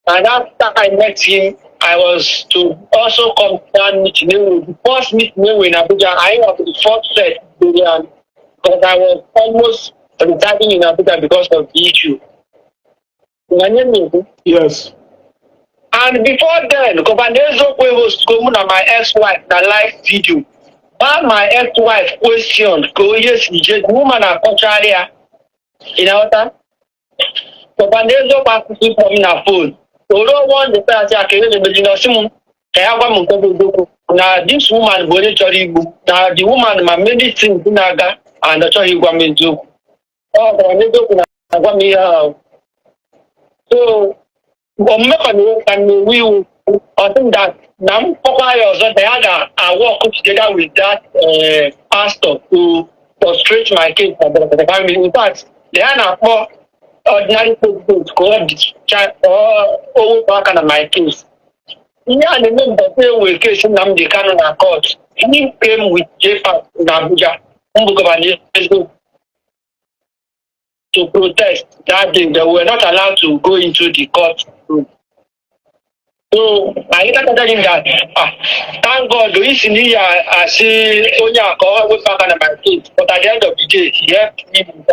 And after I met him, I was to also come down meet Newe. The first meet Newe in Abuja, I was the first set because I was almost residing in Abuja because of the issue. Yes. And before then, Governor Eziokwu host go mụ na my ex-wife na live video. While my ex-wife questioned ka onye si je, the woman akọcharị ya. Ị na-aghọta? Gọvanọ Eziokwu akwụsị ịkpọ m na phone. O ruo one day, asị ya ka ihe na-emezi na ọsị m ka ya gwa m nke bụ eziokwu na this woman bụ onye chọrọ igbu, na the woman ma many things na-aga and ọ chọghị ịgwa m eziokwu. Ọ gwara m eziokwu na-agwa m ihe ahụ. So omume ka na-ewe iwu. Ọ sị m that na m kpọkwa ya ọzọ, na ya ga-work together with that pastor to frustrate my case na the family. In fact, na ya na-akpọ ordinary president ka ọ wepụ aka na my case. Ihe a na-eme mbọsị enwe case Nnamdi Kanu na court. He came with JPAC na Abuja, mbụ Gọvanọ Eziokwu, to protest that day. They were not allowed to go into the court room. So I later tell him that, ah, thank God, isi n'ihi asị onye a ka ọ wepụ aka na my case, but at the end of the day, he helped me with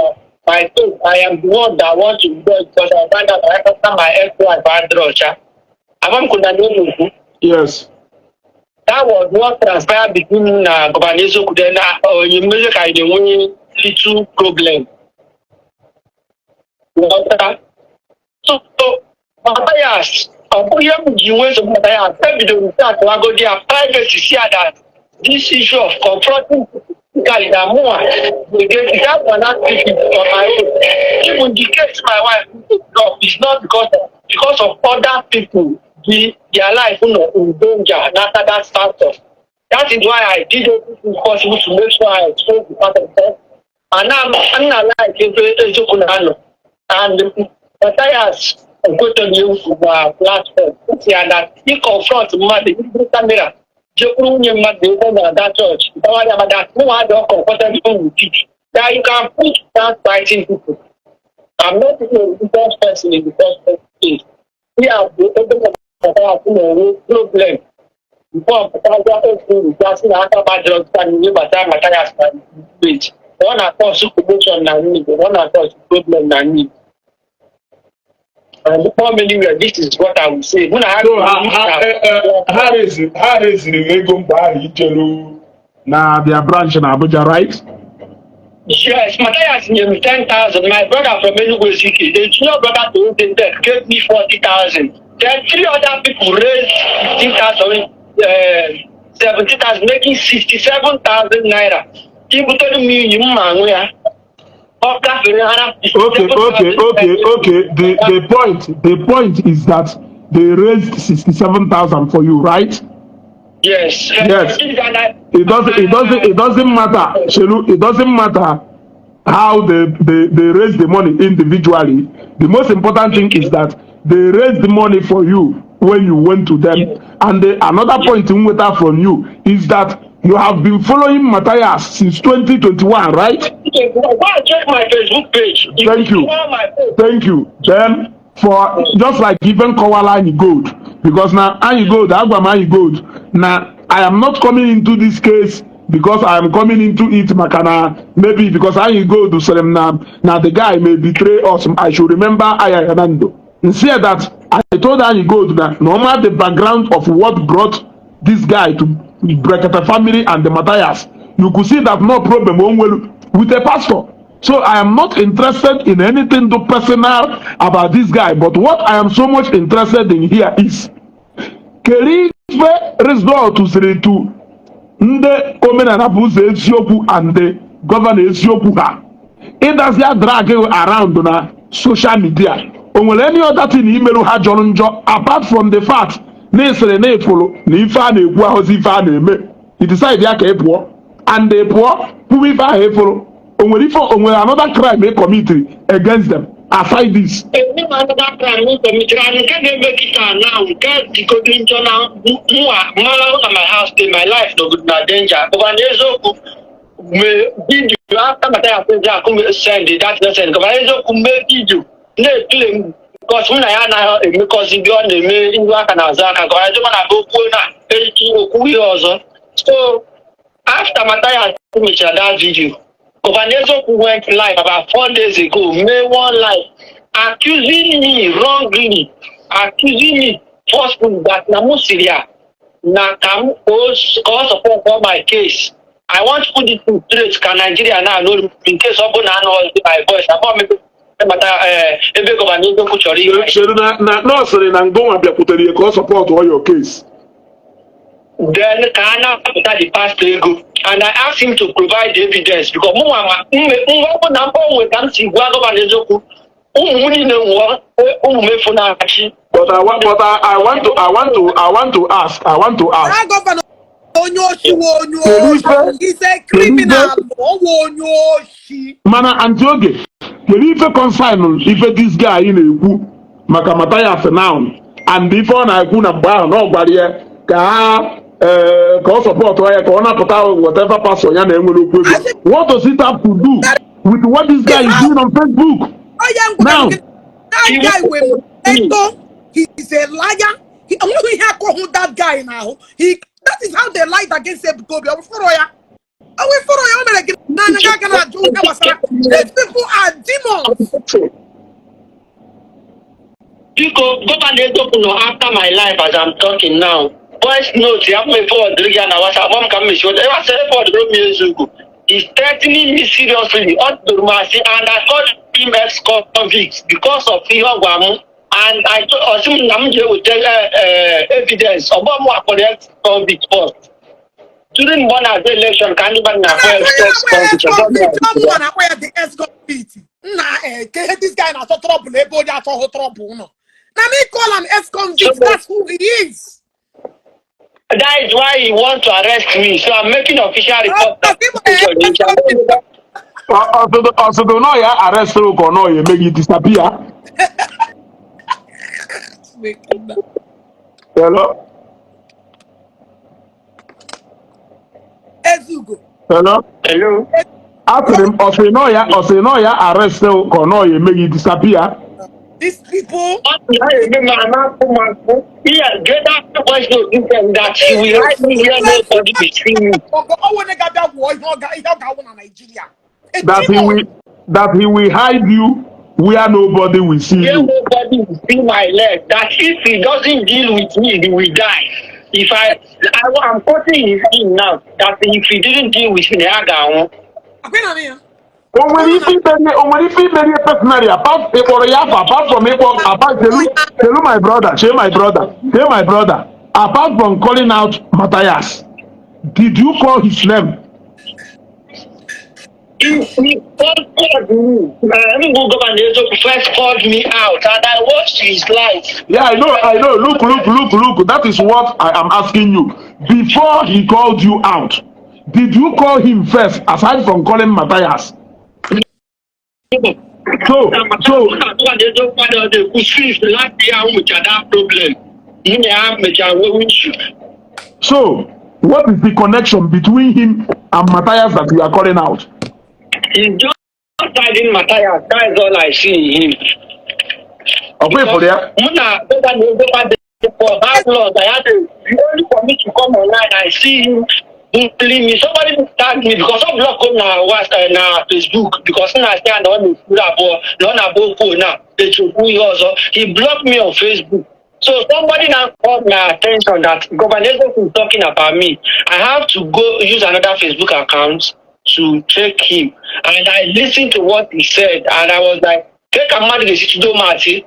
my case. I am the one that want to go because I find out that after my ex-wife adịrị ọcha. Amamkwu na n'enugwu. Yes. That was what transpired between na Gọvanọ Eziokwu. Then na onye mmezi ka anyị na-enwe little problem. Ghọta? So Matthias, ọ bụghị ihe m ji nwee nsogbu. Matthias ebidoro nke atụwagodi ya privacy, si ya that this issue of confronting physically, na mụnwa against it. That one, not speak it on my own. Even the case my wife drop is not because of other people, their life nọ in danger n'aka that pastor. That is why I did everything possible to make sure I expose the pastor, because and now I'm not like ebe eziokwu na-anọ. And Matthias ekwetoghị egwu na platform si ya na ị confront mmadụ, iburu camera jekwuru nwunye mmadụ ebe ọ na-aga chọọchị gawa ya, mada mụnwa adị comfortable with it that you can put that fighting people. I'm not a religious person in the first place. Here bụ ebe Matthias na-enwe problem before pụtazia okwu gasị na aka gbajiri ọtụtụ ihe gbasara Matthias na page. Ọ na-cause commotion na Igbo, ọ na-cause problem na Igbo. And before many were, this is what I will say. Mụ na ha So ha raisiri ego mgbe ahụ ijelu na their branch na Abuja, right? Yes, Matthias nyere m 10,000. My brother from Enugu Ezike, the junior brother to Odende, gave me 40,000. Then three other people raised 15,000, 70,000, making 67,000 naira. Ibutere m iyi m ma aṅụ ya. Ọ gafere ha na Okay. The point is that they raised 67,000 for you, right? Yes. Yes. It doesn't matter, Shelu, it doesn't matter how they raise the money individually. The most important thing is that they raised the money for you when you went to them. And another point in nweta from you is that you have been following Matthias since 2021, right? Go and check my Facebook page. If Thank you. see all my posts. Thank you. Then for just like even Kowala Anyị Gold, because now Anyị Gold, agwa m Anyị Gold, now I am not coming into this case because I am coming into it maka na maybe because Anyị Gold sịrị m na the guy may betray us. I should remember Aya Hernando. Instead that I told Anyị Gold that no matter the background of what brought this guy to Brekete family and the Matthias, you could see that no problem onwelu with a pastor. So I am not interested in anything too personal about this guy. But what I am so much interested in here is kedu ife result siri to ndị omenala bụ ụzọ eziokwu and the gọvanọ eziokwu ha ịdazia drag around na social media? O nwere any other thing imerụ ha jọrọ njọ apart from the fact na ịsịrị na ịfụrụ na ife a na-ekwu ahụzi ife a na-eme, i decide ya ka ị pụọ and ị pụọ kwuwe ife ahụ ịfụrụ? O nwere ife, o nwere another crime ị committed against them aside this? Enwe m another crime m committed, and nke na-eme kịta now, nke dịgodo njọ na mụnwa mara na my house dey, my life nọgodo na danger. Gọvanọ Eziokwu mee video after Matthias Ezeaku send that message. Gọvanọ Eziokwu mee video na-eclaim because mụ na ya anaghị emekọzi ndị ọ na-eme ihu aka na azụ aka. Gọvanọ Eziokwu na-abụ okwu na echi okwu ihe ọzọ. So after Matthias mechara that video, Gọvanọ Eziokwu went live about 4 days ago, mee one live accusing me wrongly, accusing me forcefully that na mụ siri ya na ka m ka ọ support all my case. I want to put it in straight ka Nigeria na anụ in case ọ bụ na anụ my voice abụọ m. Mata ebe Governor Eziokwu chọrọ ihe. Chere na nọọsịrị na ngụnwa bịakwutere ya ka ọ support your case. Then ka a na-apụta the pastor ego, and I asked him to provide the evidence because mụ nwa ma nwa ọ bụ na mkpọ nwe ka m si gwa Governor Eziokwu, ụmụ m niile nwụọ, ụmụ m efu na-achị. But I want, but I, I want to, I want to, I want to ask, I want to ask. That governor onye oshi wụ onye Kedu oshi. ife? He's a Kedu ife? criminal. Ọ wụ onye oshi. Mana Aunty Oge, kedu ife concern ife this guy na-ekwu maka Mathias now and ife ọ na-ekwu na mgbe ahụ na ọ gwara ya ka ha ka ọ support ya ka ọ napụta whatever pastor ya na-enwere okwu ego? Asị What does it have to do with what this guy is doing on Facebook onye ngwa now? gị, that guy wee eto, he is a liar. He onweghị ihe akọhụ that guy n'ahụ. He, that is how they lied against Ebuka Obi. Ọ bụ fọrọ ya, ọ wee fọrọ ya, o mere gị n'anya gị aka na-ajụ ihe gbasara. These people are demons. Biko, Governor Eziokwu nọ after my life as I'm talking now. Voice note ya m forward ya na WhatsApp m ka m mesi ebe asị forward m Eziokwu. He's threatening me seriously. Ọ tụrụ m asị and I called him ex-convict because of ihe ọ gwa m, and I ọ sị m na m ga-eweta evidence. Ọgbọ m akpọrọ ex-convict first during mgbe ọ na-azụ election ka ndị mmadụ na-akpọ Na-akpọ ya ex-convict. Ex-convict, ọ mụnwa na-akpọ ya the ex-convict. Nna, ke ihe this guy na-achọ trouble ebe onye achọghị trouble nọ na me call an ex-convict. That's who he is. That is why he wants to arrest me. So I'm making official report. Ex-convict. Ọsọdụ nọ ya arrest ka ọ nọ ya eme gị disappear. Hello? Ezugo. Hello? Hello. Asịrị m, ọsịrị nọ ya arrest ka ọ nọ ya eme gị disappear. These people. Yeah, get that voice note that he will write me here, nobody will see me. Ọ onye ga-abịa gwụọ ihe ọ ga-awụ na Nigeria. A That he demon. will, that he will hide you where nobody will see Here you. nobody will see my leg. That if he doesn't deal with me, he will die. If I I'm quoting his thing now. That if he didn't deal with me, I go. Akwena ya. O nwere ife imeri personally apart ịkpọrọ ya afọ, apart from ịkpọ, apart, chelu chelu, my brother, chee my brother, chee my brother, apart from calling out Matthias, did you call his name? He first called me. Mbu Governor Ezoku first called me out, and I watched his life. Yeah, I know, I know. Look, look, look, look. That is what I am asking you. Before he called you out, did you call him first, aside from calling Matthias? So, Last year, that problem. Nwunye ya mechara nwee issue. So, what is the connection between him and Matthias that you are calling out? He's just hiding Matthias. That is all I see in him. Ọkwa ịfụrụ ya? Mụ na Governor Ezoku dị for how long I had to only for me to come online, I see him bullying me. Somebody tag me because ọ block m na WhatsApp, na Facebook, because m na-asị ya na ọ na-ekwuru abụọ na ọ na-agba okwu na echekwu ihe ọzọ. He blocked me on Facebook. So somebody now called my attention that Governor Ezoku is talking about me. I have to go use another Facebook account to check him. And I listened to what he said and I was like, take a mmadụ ga-esi chido m asị.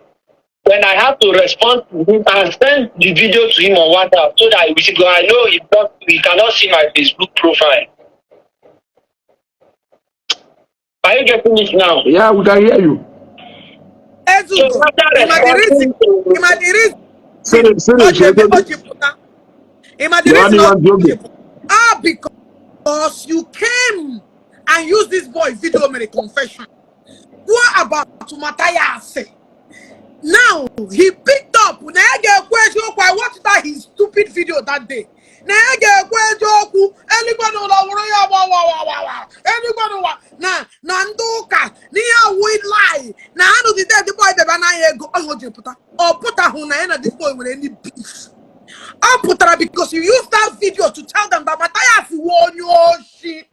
When I have to respond to him and send the video to him on WhatsApp so that he will see, because I know he, does, he cannot see my Facebook profile. Are you getting it now? Yeah, we can hear you. Ezugo. So after Ịma the reason responding to ịma the reason Sịrị, sịrị, o ji eme chee o ji pụta, ịma the Yohani reason o Wanjobi. ji pụta? Ah, because you came and used this boy video, made a confession. What about Matthias? Now he picked up na ya ga-ekwu eziokwu. I watched that his stupid video that day. Na ya ga-ekwu eziokwu, eluigwe n'ụlọ wụrụ ya wa wa wa wa wa, eluigwe n'ụwa na ndị ụka n'ihe awụ lie na ha nụgide the boy bịaba n'anya ego ọhụ o ji pụta. Ọ pụtahụ na ya na this boy nwere any beef. Ọ pụtara because you used that video to tell them that Matthias wụ onye oshi,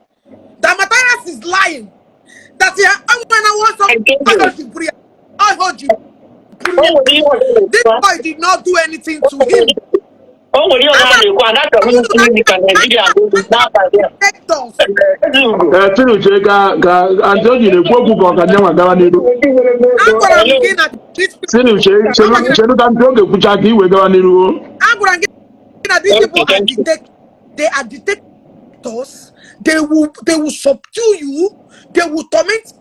that Matthias is lying, that ya enwena wọsọ. I told you. Ọhụ ji buru ya, ọhụ ji buru O ya. nwere ihe ọzọ This na-ekwu. boy did not do anything to him. O nwere ihe ọzọ a na-ekwu, and achọrọ m ikwu ka Naijiria dị n'abalị a. Dictators. Ezeugo. Ee, Chinuche, ka Aunty Oji na-ekwu okwu ka ọ ka nyenwa gawa n'iru. Agwara m gị na these people, Chinuche, chelu chelu ka Aunty Oge kwucha ka iwe gawa n'iru o. agwara m gị na these people Okay, are thank you. they are dictators. They will subdue you. They will torment.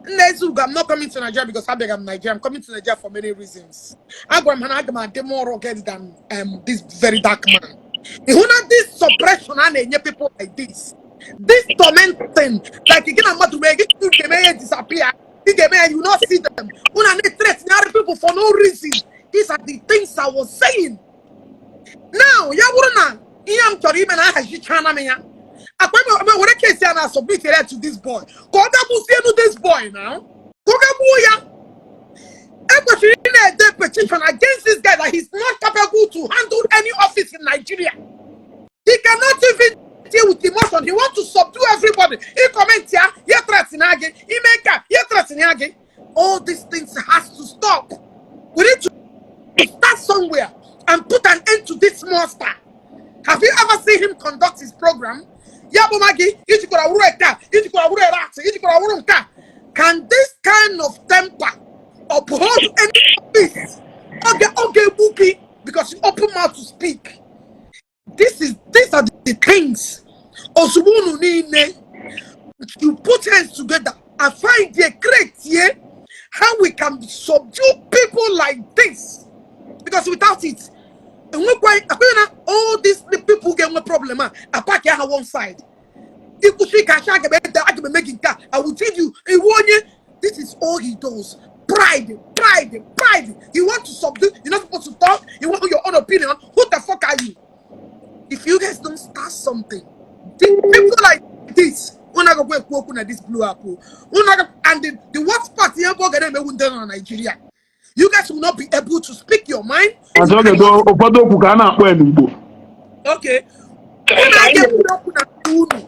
Nnezugo, I'm not coming to Nigeria because I beg I'm Nigeria. I'm coming to Nigeria for many reasons. Agwara m ha na aga m adị more rugged than this very dark man. Ịhụ na this suppression a na-enye people like this, this tormenting, like gị na mmadụ wee gị ga-eme ya disappear, ị ga-eme ya you not see them. Unu na-threaten other people for no reason. These are the things I was saying. Now, ya bụrụ na ihe m chọrọ ime na ahazichana m ya, akwa eme were case ya na submit ya to this boy ka ọ ga gbusienu this boy now, ka ọ ga gbuo ya. Ekwesịrị ị na-ede petition against this guy that he's not capable to handle any office in Nigeria. He cannot even deal with emotion. He wants to subdue everybody. He comment ya, ya threaten gị, ime nke ya threaten ya gị. All these things has to stop. We need to start somewhere and put an end to this monster. Have you ever seen him conduct his program? Ya bụ ma gị ijikwara wuru eke a, ijikwara wuru rat, ijikwara wuru nke a. Can this kind of temper uphold any office? Oge egbu gị because you open mouth to speak. These are the things. Ozugbo unu niile you put hands together and find the create here how we can subdue people like this. Because without it, enwekwa akwenye na all these people ga-enwe problem a apaki ha one side. Ikwuchi ka acha aga m ede aga m eme gị nke a, I will give you iwu onye. This is all he does. Pride, pride, pride. You want to subdue, you're not supposed to talk, you want your own opinion. Who the fuck are you? If you guys don't start something, the people like this, unu agakwa ekwu okwu na this blue apple. Unu aga- and the worst part ihe bụ oge na-emewu ndị nọ na Nigeria. You guys will not be able to speak your mind. Aunty Oge, do ụfọdụ okwu ka a na-akpọ ya n'Igbo. Okay. Unu aga-ekwu okwu na unu.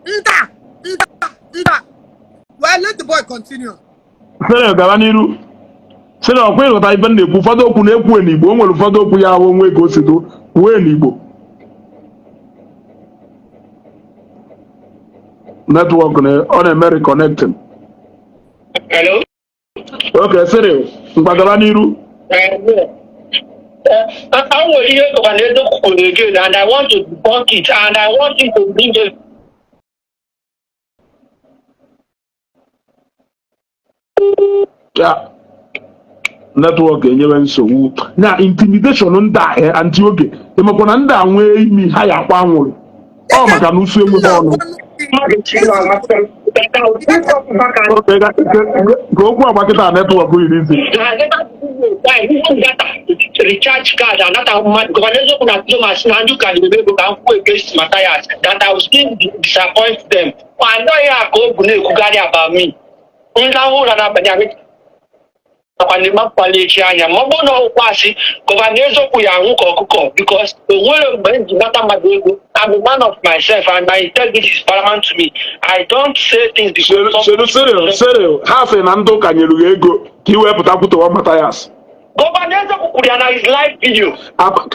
Nda, nda, nda. Well, let the boy continue. Sịrị gawa n'iru. Sịrị ọkwa ịghọta ife m na-ekwu, ụfọdụ okwu na-ekwu ya n'Igbo, o nwere ụfọdụ okwu ya ahụ onwe ka o si do kwuo ya n'Igbo. Network na ọ na-eme reconnecting. Hello? Okay, sịrị ngwa gaba n'iru. I nwere ihe Gọvanọ Edo kwuru again, and I want to debunk it, and I want him to bring it. Ya network enyewe nsogbu na intimidation ndị a. Aunty Oge, ịmakwa na ndị a nwee imi ha ya akwa anwụrụ ọ maka na usu enweghị ọnụ. Okay, ka okwu agba kịta network yiri isi. Recharge card and that Gọvanọ Eziokwu na Thomas na ndị ụka na-eme ego ka m kwuo against Matthias that I will still disappoint them. Ma ya ka o bu na-ekwugharị about me. Nrahụ ụra n'abalị ahụ nakwa na ịmapụkwala echi anya ma ọ bụrụ na ọkwa asị Gọvanọ Eziokwu ya anwụ ka ọkụkọ because o nwere mgbe m ji nata mmadụ ego. I'm a man of myself and my integrity is paramount to me. I don't say things because Cheru, Cyril, Cyril, ha sị na ndị ụka nyere gị ego ka ị wee pụta kwutọwa Matthias. Gọvanọ Eziokwu kwuru ya na his live video.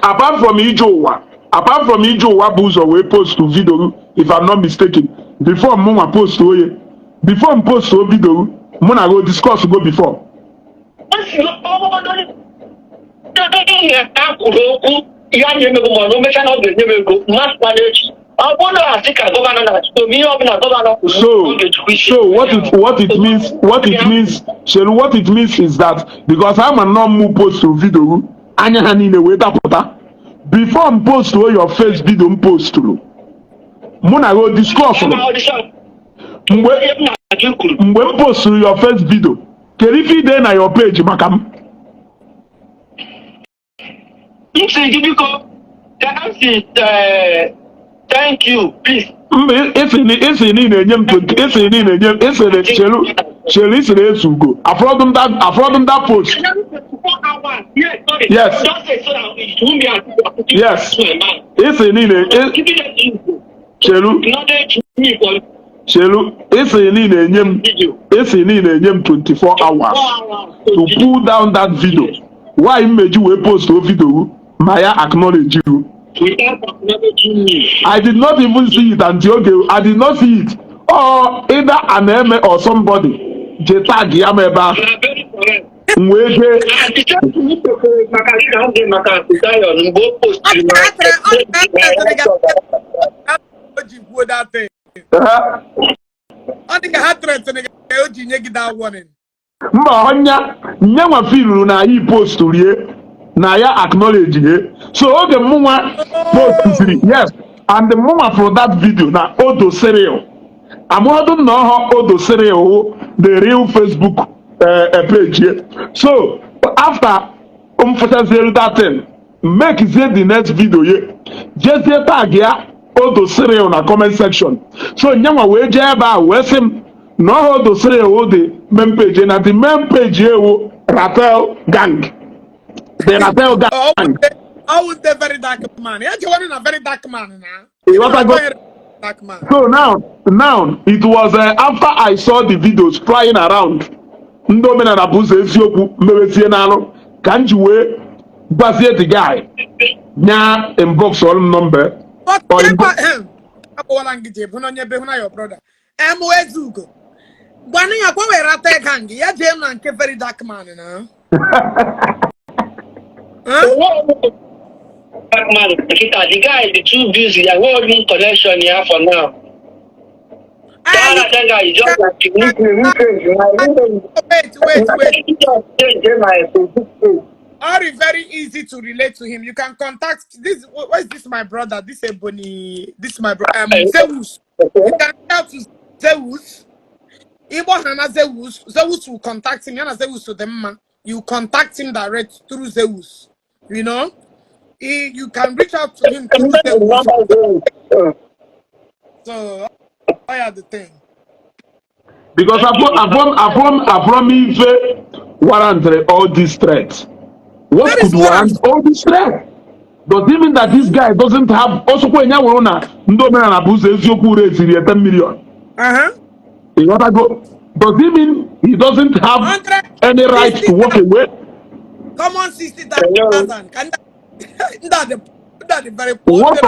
Apart from ije ụwa, apart from ije ụwa bụ ụzọ wee post video, if I'm not mistaken, before mụ nwa post oye, before m post o video, mụ na go discuss go before. Ha kwuru okwu ihe a na-emego ma na o mechaa na ọ ga-enye m ego mmasịkwana echi ọ bụrụ na asị ka gọvanọ na-achịkwa m ihe ọbụla gọvanọ kwuru So ọ ga-ejikwa isi. So what it means, Sheru, what it means is that because ama nnọọ mụ post video, anya ha niile wee dapụta. Before m post o your first video m posturu, mụ na go discuss mgbe Ihe m na-ajụ kwuru mgbe m posturu your first video, kedu ife ide na your page maka m? M sị gị biko ka m si thank you, please. Mba, isi na ị na-enye m 20, isi na ị na-enye m, isi na chelu chelu, isi na ezu ugo afọdụ m that post. Yes. Yes. Isi na ị na chelu chelu, isi na ị na-enye m, isi na ị na-enye m 24 hours to pull down that video. Why mmeji wee post o video ma ya acknowledge you? Without acknowledging me. I did not even see it until, okay, I did not see it. Or either an eme or somebody je tag ya m ebe ahụ. You are very correct. M wee jee. And the same thing m kwekwere maka gị na oge maka Zion mgbe o postiri Ọ na ka o ji kwuo that thing. Ọ dị ka ha threatened gị o ji nye gị that warning. Mba, ọnya nyanwa filuru na anyị post rie na ya acknowledge ye. So oge mụnwa post siri yes, and mụnwa for that video na Odo Cyril, amụọdụ na ọhọ Odo Cyril wụ the real Facebook page ye. So after m fụchazielu that thing, makezie the next video ye, jezie tag ya Odo Cyril na comment section. So nyanwa wee jee ebe a wee sị m na ọhọ Odo Cyril wụ the main page, na the main page ewu Ratel Gang, the Ratel Gang. Ọ wụ the Very Dark Man. Ya jewanụ na Very Dark Man na. Ịghọtago? Dark Man. So now it was after I saw the videos flying around, ndị omenala bụ ụzọ eziokwu mmewezie n'alụ ka m ji wee gwazie the guy nya inbox ọrụ m number. But Or akpọwala ngị jee bụ na onye be hụ na your brother. Em Ezugo. Gwanụ ya kwa were Ratel Gang ya jee na nke Very Dark Man na. Huh? Man, kita, the guy is too busy. I won't even connection here for now. Ah, That guy is just like wait, wait, wait. Change my Facebook page. Ari very easy to relate to him. You can contact this. What is this? My brother. This Ebony. This my brother. Zeus. You can reach out to Zeus. Igbo Hana Zeus. Zeus will contact him. Yana Zeus to them man. You contact him direct through Zeus. You know, you can reach out to him through Zeus. So, I had the thing. Because afọ ife warrant all these threats. What That is could what warrant all this threat? Does it mean that this guy doesn't have osokwa enya wụrụ na ndị omenala bụ ụzọ eziokwu reziri 10 million? Ịghọtago? Does it mean he doesn't have 100 any right to walk away? Common 60,000. Can that that the very poor. What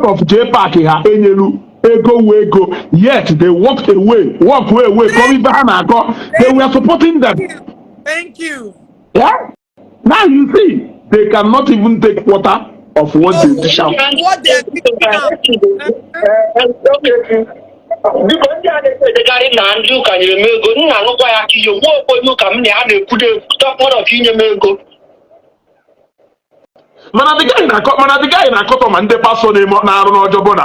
of J Park ha enyelu ego wu ego, yet they walked away, walk away kọrọ ife ha na-akọ. They were supporting them. Thank you. Yeah, now you see they cannot even take quarter of what they dish out. What they are thinking now. Biko, ndị a na-edegarị na ndị ụka nyere m ego, m na-anụkwa ya ka ihe nwa onye ụka m na ya na-ekwudo tọkpọrọ inye m ego. Mana the guy na-akọtọ ma ndị pastọ na-eme na-arụ n'ọjọbọ na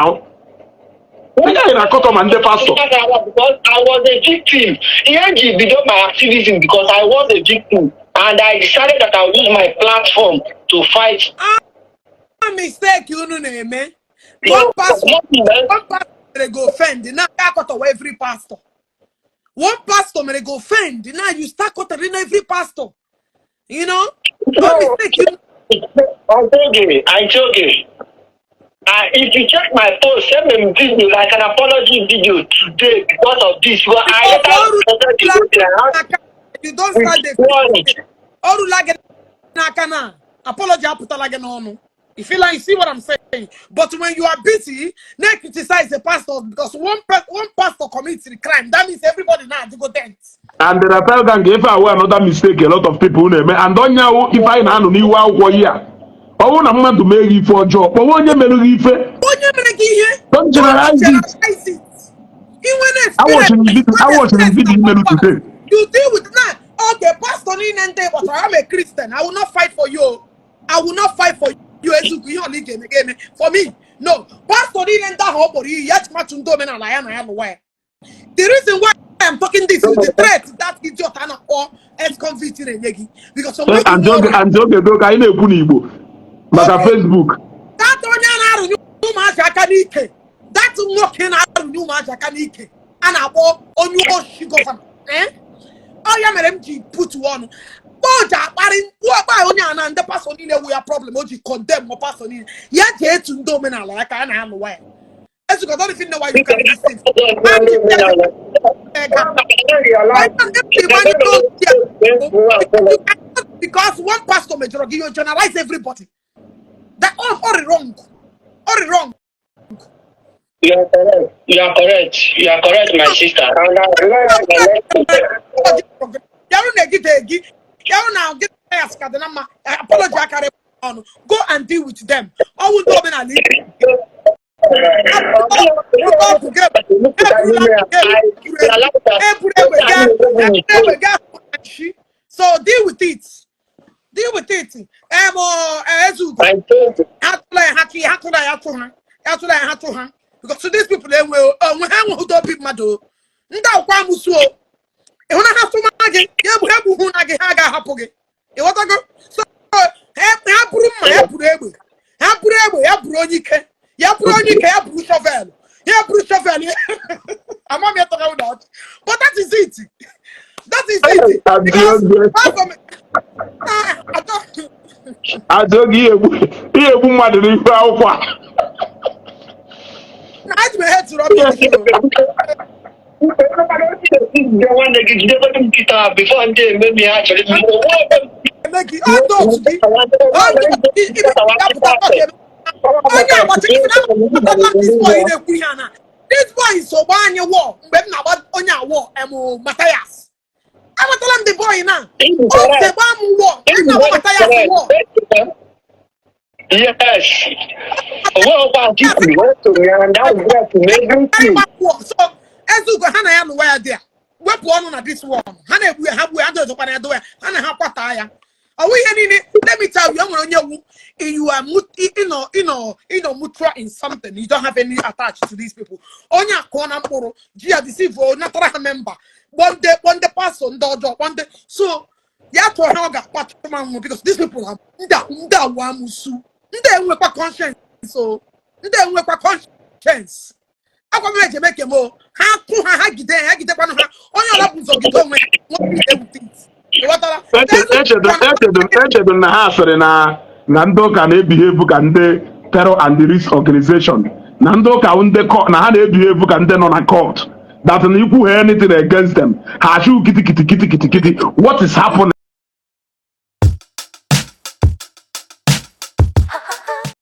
the guy na-akọtọ ma ndị pastọ. Because I was a victim. Ihe m ji bido my activism, because I was a victim and I decided that I would use my platform to fight. Ah, mistake unu na-eme. One pastor mere go offend. Now akọtọwa every pastor. One pastor mere go offend. Now you start kọtọrọ every pastor. You know? One mistake you Oge, Oge. If you check my post, send me video like an apology video today because of this. Well, I Because you don't start the ọrụla gị n'aka na apology apụtala gị n'ọnụ. You feel like you see what I'm saying? But when you are busy, now criticize the pastor because one pastor commits the crime. That means everybody now to go dent. And the Ratel Gang, ife awe another mistake a lot of people na-eme, and onye awụ ife anyị na-anụ n'iwu akwụkwọ ihe a, ọ bụrụ na mmadụ mee gị ife ọjọọ, kpọwa onye mere gị ife. Onye mere gị ihe. Don't generalize it. Generalize it. Inwe na Awatching video, awatching video melu today. You deal with now. Okay, pastor niile ndị gbasara, I'm a Christian. I will not fight for you. I will not fight for you. Ezugu ihe ọla ị ga-eme ga-eme. For me, no. Pastor niile ndị ahụ ọ kpọrọ iyi ya chimatụ ndị omenala ya na ya lụwa ya. The reason why I am talking this is the threat that idiot a na-akpọ ex-convict na-enye gị. Because Aunty Oge, Aunty Oge, do ka anyị na-ekwu n'Igbo maka Okay. Facebook. That onye a na-arụnye ụmụazị aka n'ike, that nwoke na-arụnye ụmụazị aka n'ike a na-akpọ onye oshi governor, eh? Ọ ya mere m ji putu ọnụ o ji akparị ọkpa onye a na ndị pastọ niile wu ya problem o ji condemn ma pastọ niile ya ji etu ndị omenala ya ka a na-alụwa ya. Ezugo, don't even know why you carry this thing. And you cannot, because one pastor mejọrọ gị, you generalize everybody. That all wrong, all wrong. You are correct. You are correct. You are correct, my sister. And I realize Yarụ na-egide egi yarụ na gị ya sị na mma apology akarị ọnụ. Go and deal with them. Ọwụ ndị omenala ọgwụ gị eburu egbe gaa, egbe gaa nshi. So deal with it, deal with it. Ezugo ha tụla ya, ha tụ ya, ha tụla ya, tụ ha, ya tụla ya, ha tụ ha, because these people enwe onwe ha enweghị obi mmadụ o. Ndị akwụkwọ amụsụ o, ịhụ na ha tụma gị ya egbu, ha egbughụ na gị, ha ga-ahapụ gị, ịghọtago? So ha buru mma, ya buru egbe, ha buru egbe, ya buru onye ike, ya buru onye ike, ya buru shovel, ya buru shovel. Ama m ya tọka ụlọ ọchị, but that is it, that is it, because ah, I don't Ajọ gị, ihe egbu mmadụ n'ihu akwụkwọ a. Na eji m ehe tụrụ ọbịa. Nwanne gị jidekwana m nkịta before ndị ememi ha chọrọ ime. Eme gị ọ dị otu gị ọ dị gị ibe ya pụta ọchị onye agbata gị na this boy na-ekwu ihe a na this boy so gbaa anyị wọ mgbe m na-agba onye awọ em Mathias. Amatala m the boy na o si gbaa m wọ m na-agba Mathias wọ. Yes. Onweghịkwa nke kwuru, and that was everything. Wọ so Ezugo ha na ya n'ụwa ya dị a wepụ ọnụ na this one. Ha na-egbu ya, ha gbuo ya, ha dozokwana ya, dowe ya, ha na ha kwata ya. Ọwụ ihe niile, let me tell you, e nwere onye wu you are ịnọ mutual in something, you don't have any attached to these people. Onye akụọ na mkpụrụ ji ya deceive o natara ha member, kpọọ ndị pastor, ndị ọjọọ, kpọọ ndị so ya tụọ ha, ọ ga-akpatụ ma nwụ, because these people are ndị ndị awụ amụsụ, ndị enwekwa conscience o, ndị enwekwa conscience. Agwa m eji eme kem o, ha tụ ha, ha gide ha, gidekwanụ ha. Onye ọla bụ ụzọ gide onwe ya nwoke ewute it, ịghọtara? Echedo na ha sịrị na ndị ụka na-ebehave ka ndị terror and risk organization, na ndị ụka wụ ndị na ha na-ebehave ka ndị nọ na court, that na ikwu ha anything against them, ha achụ kiti kiti kiti kiti kiti. What is happening?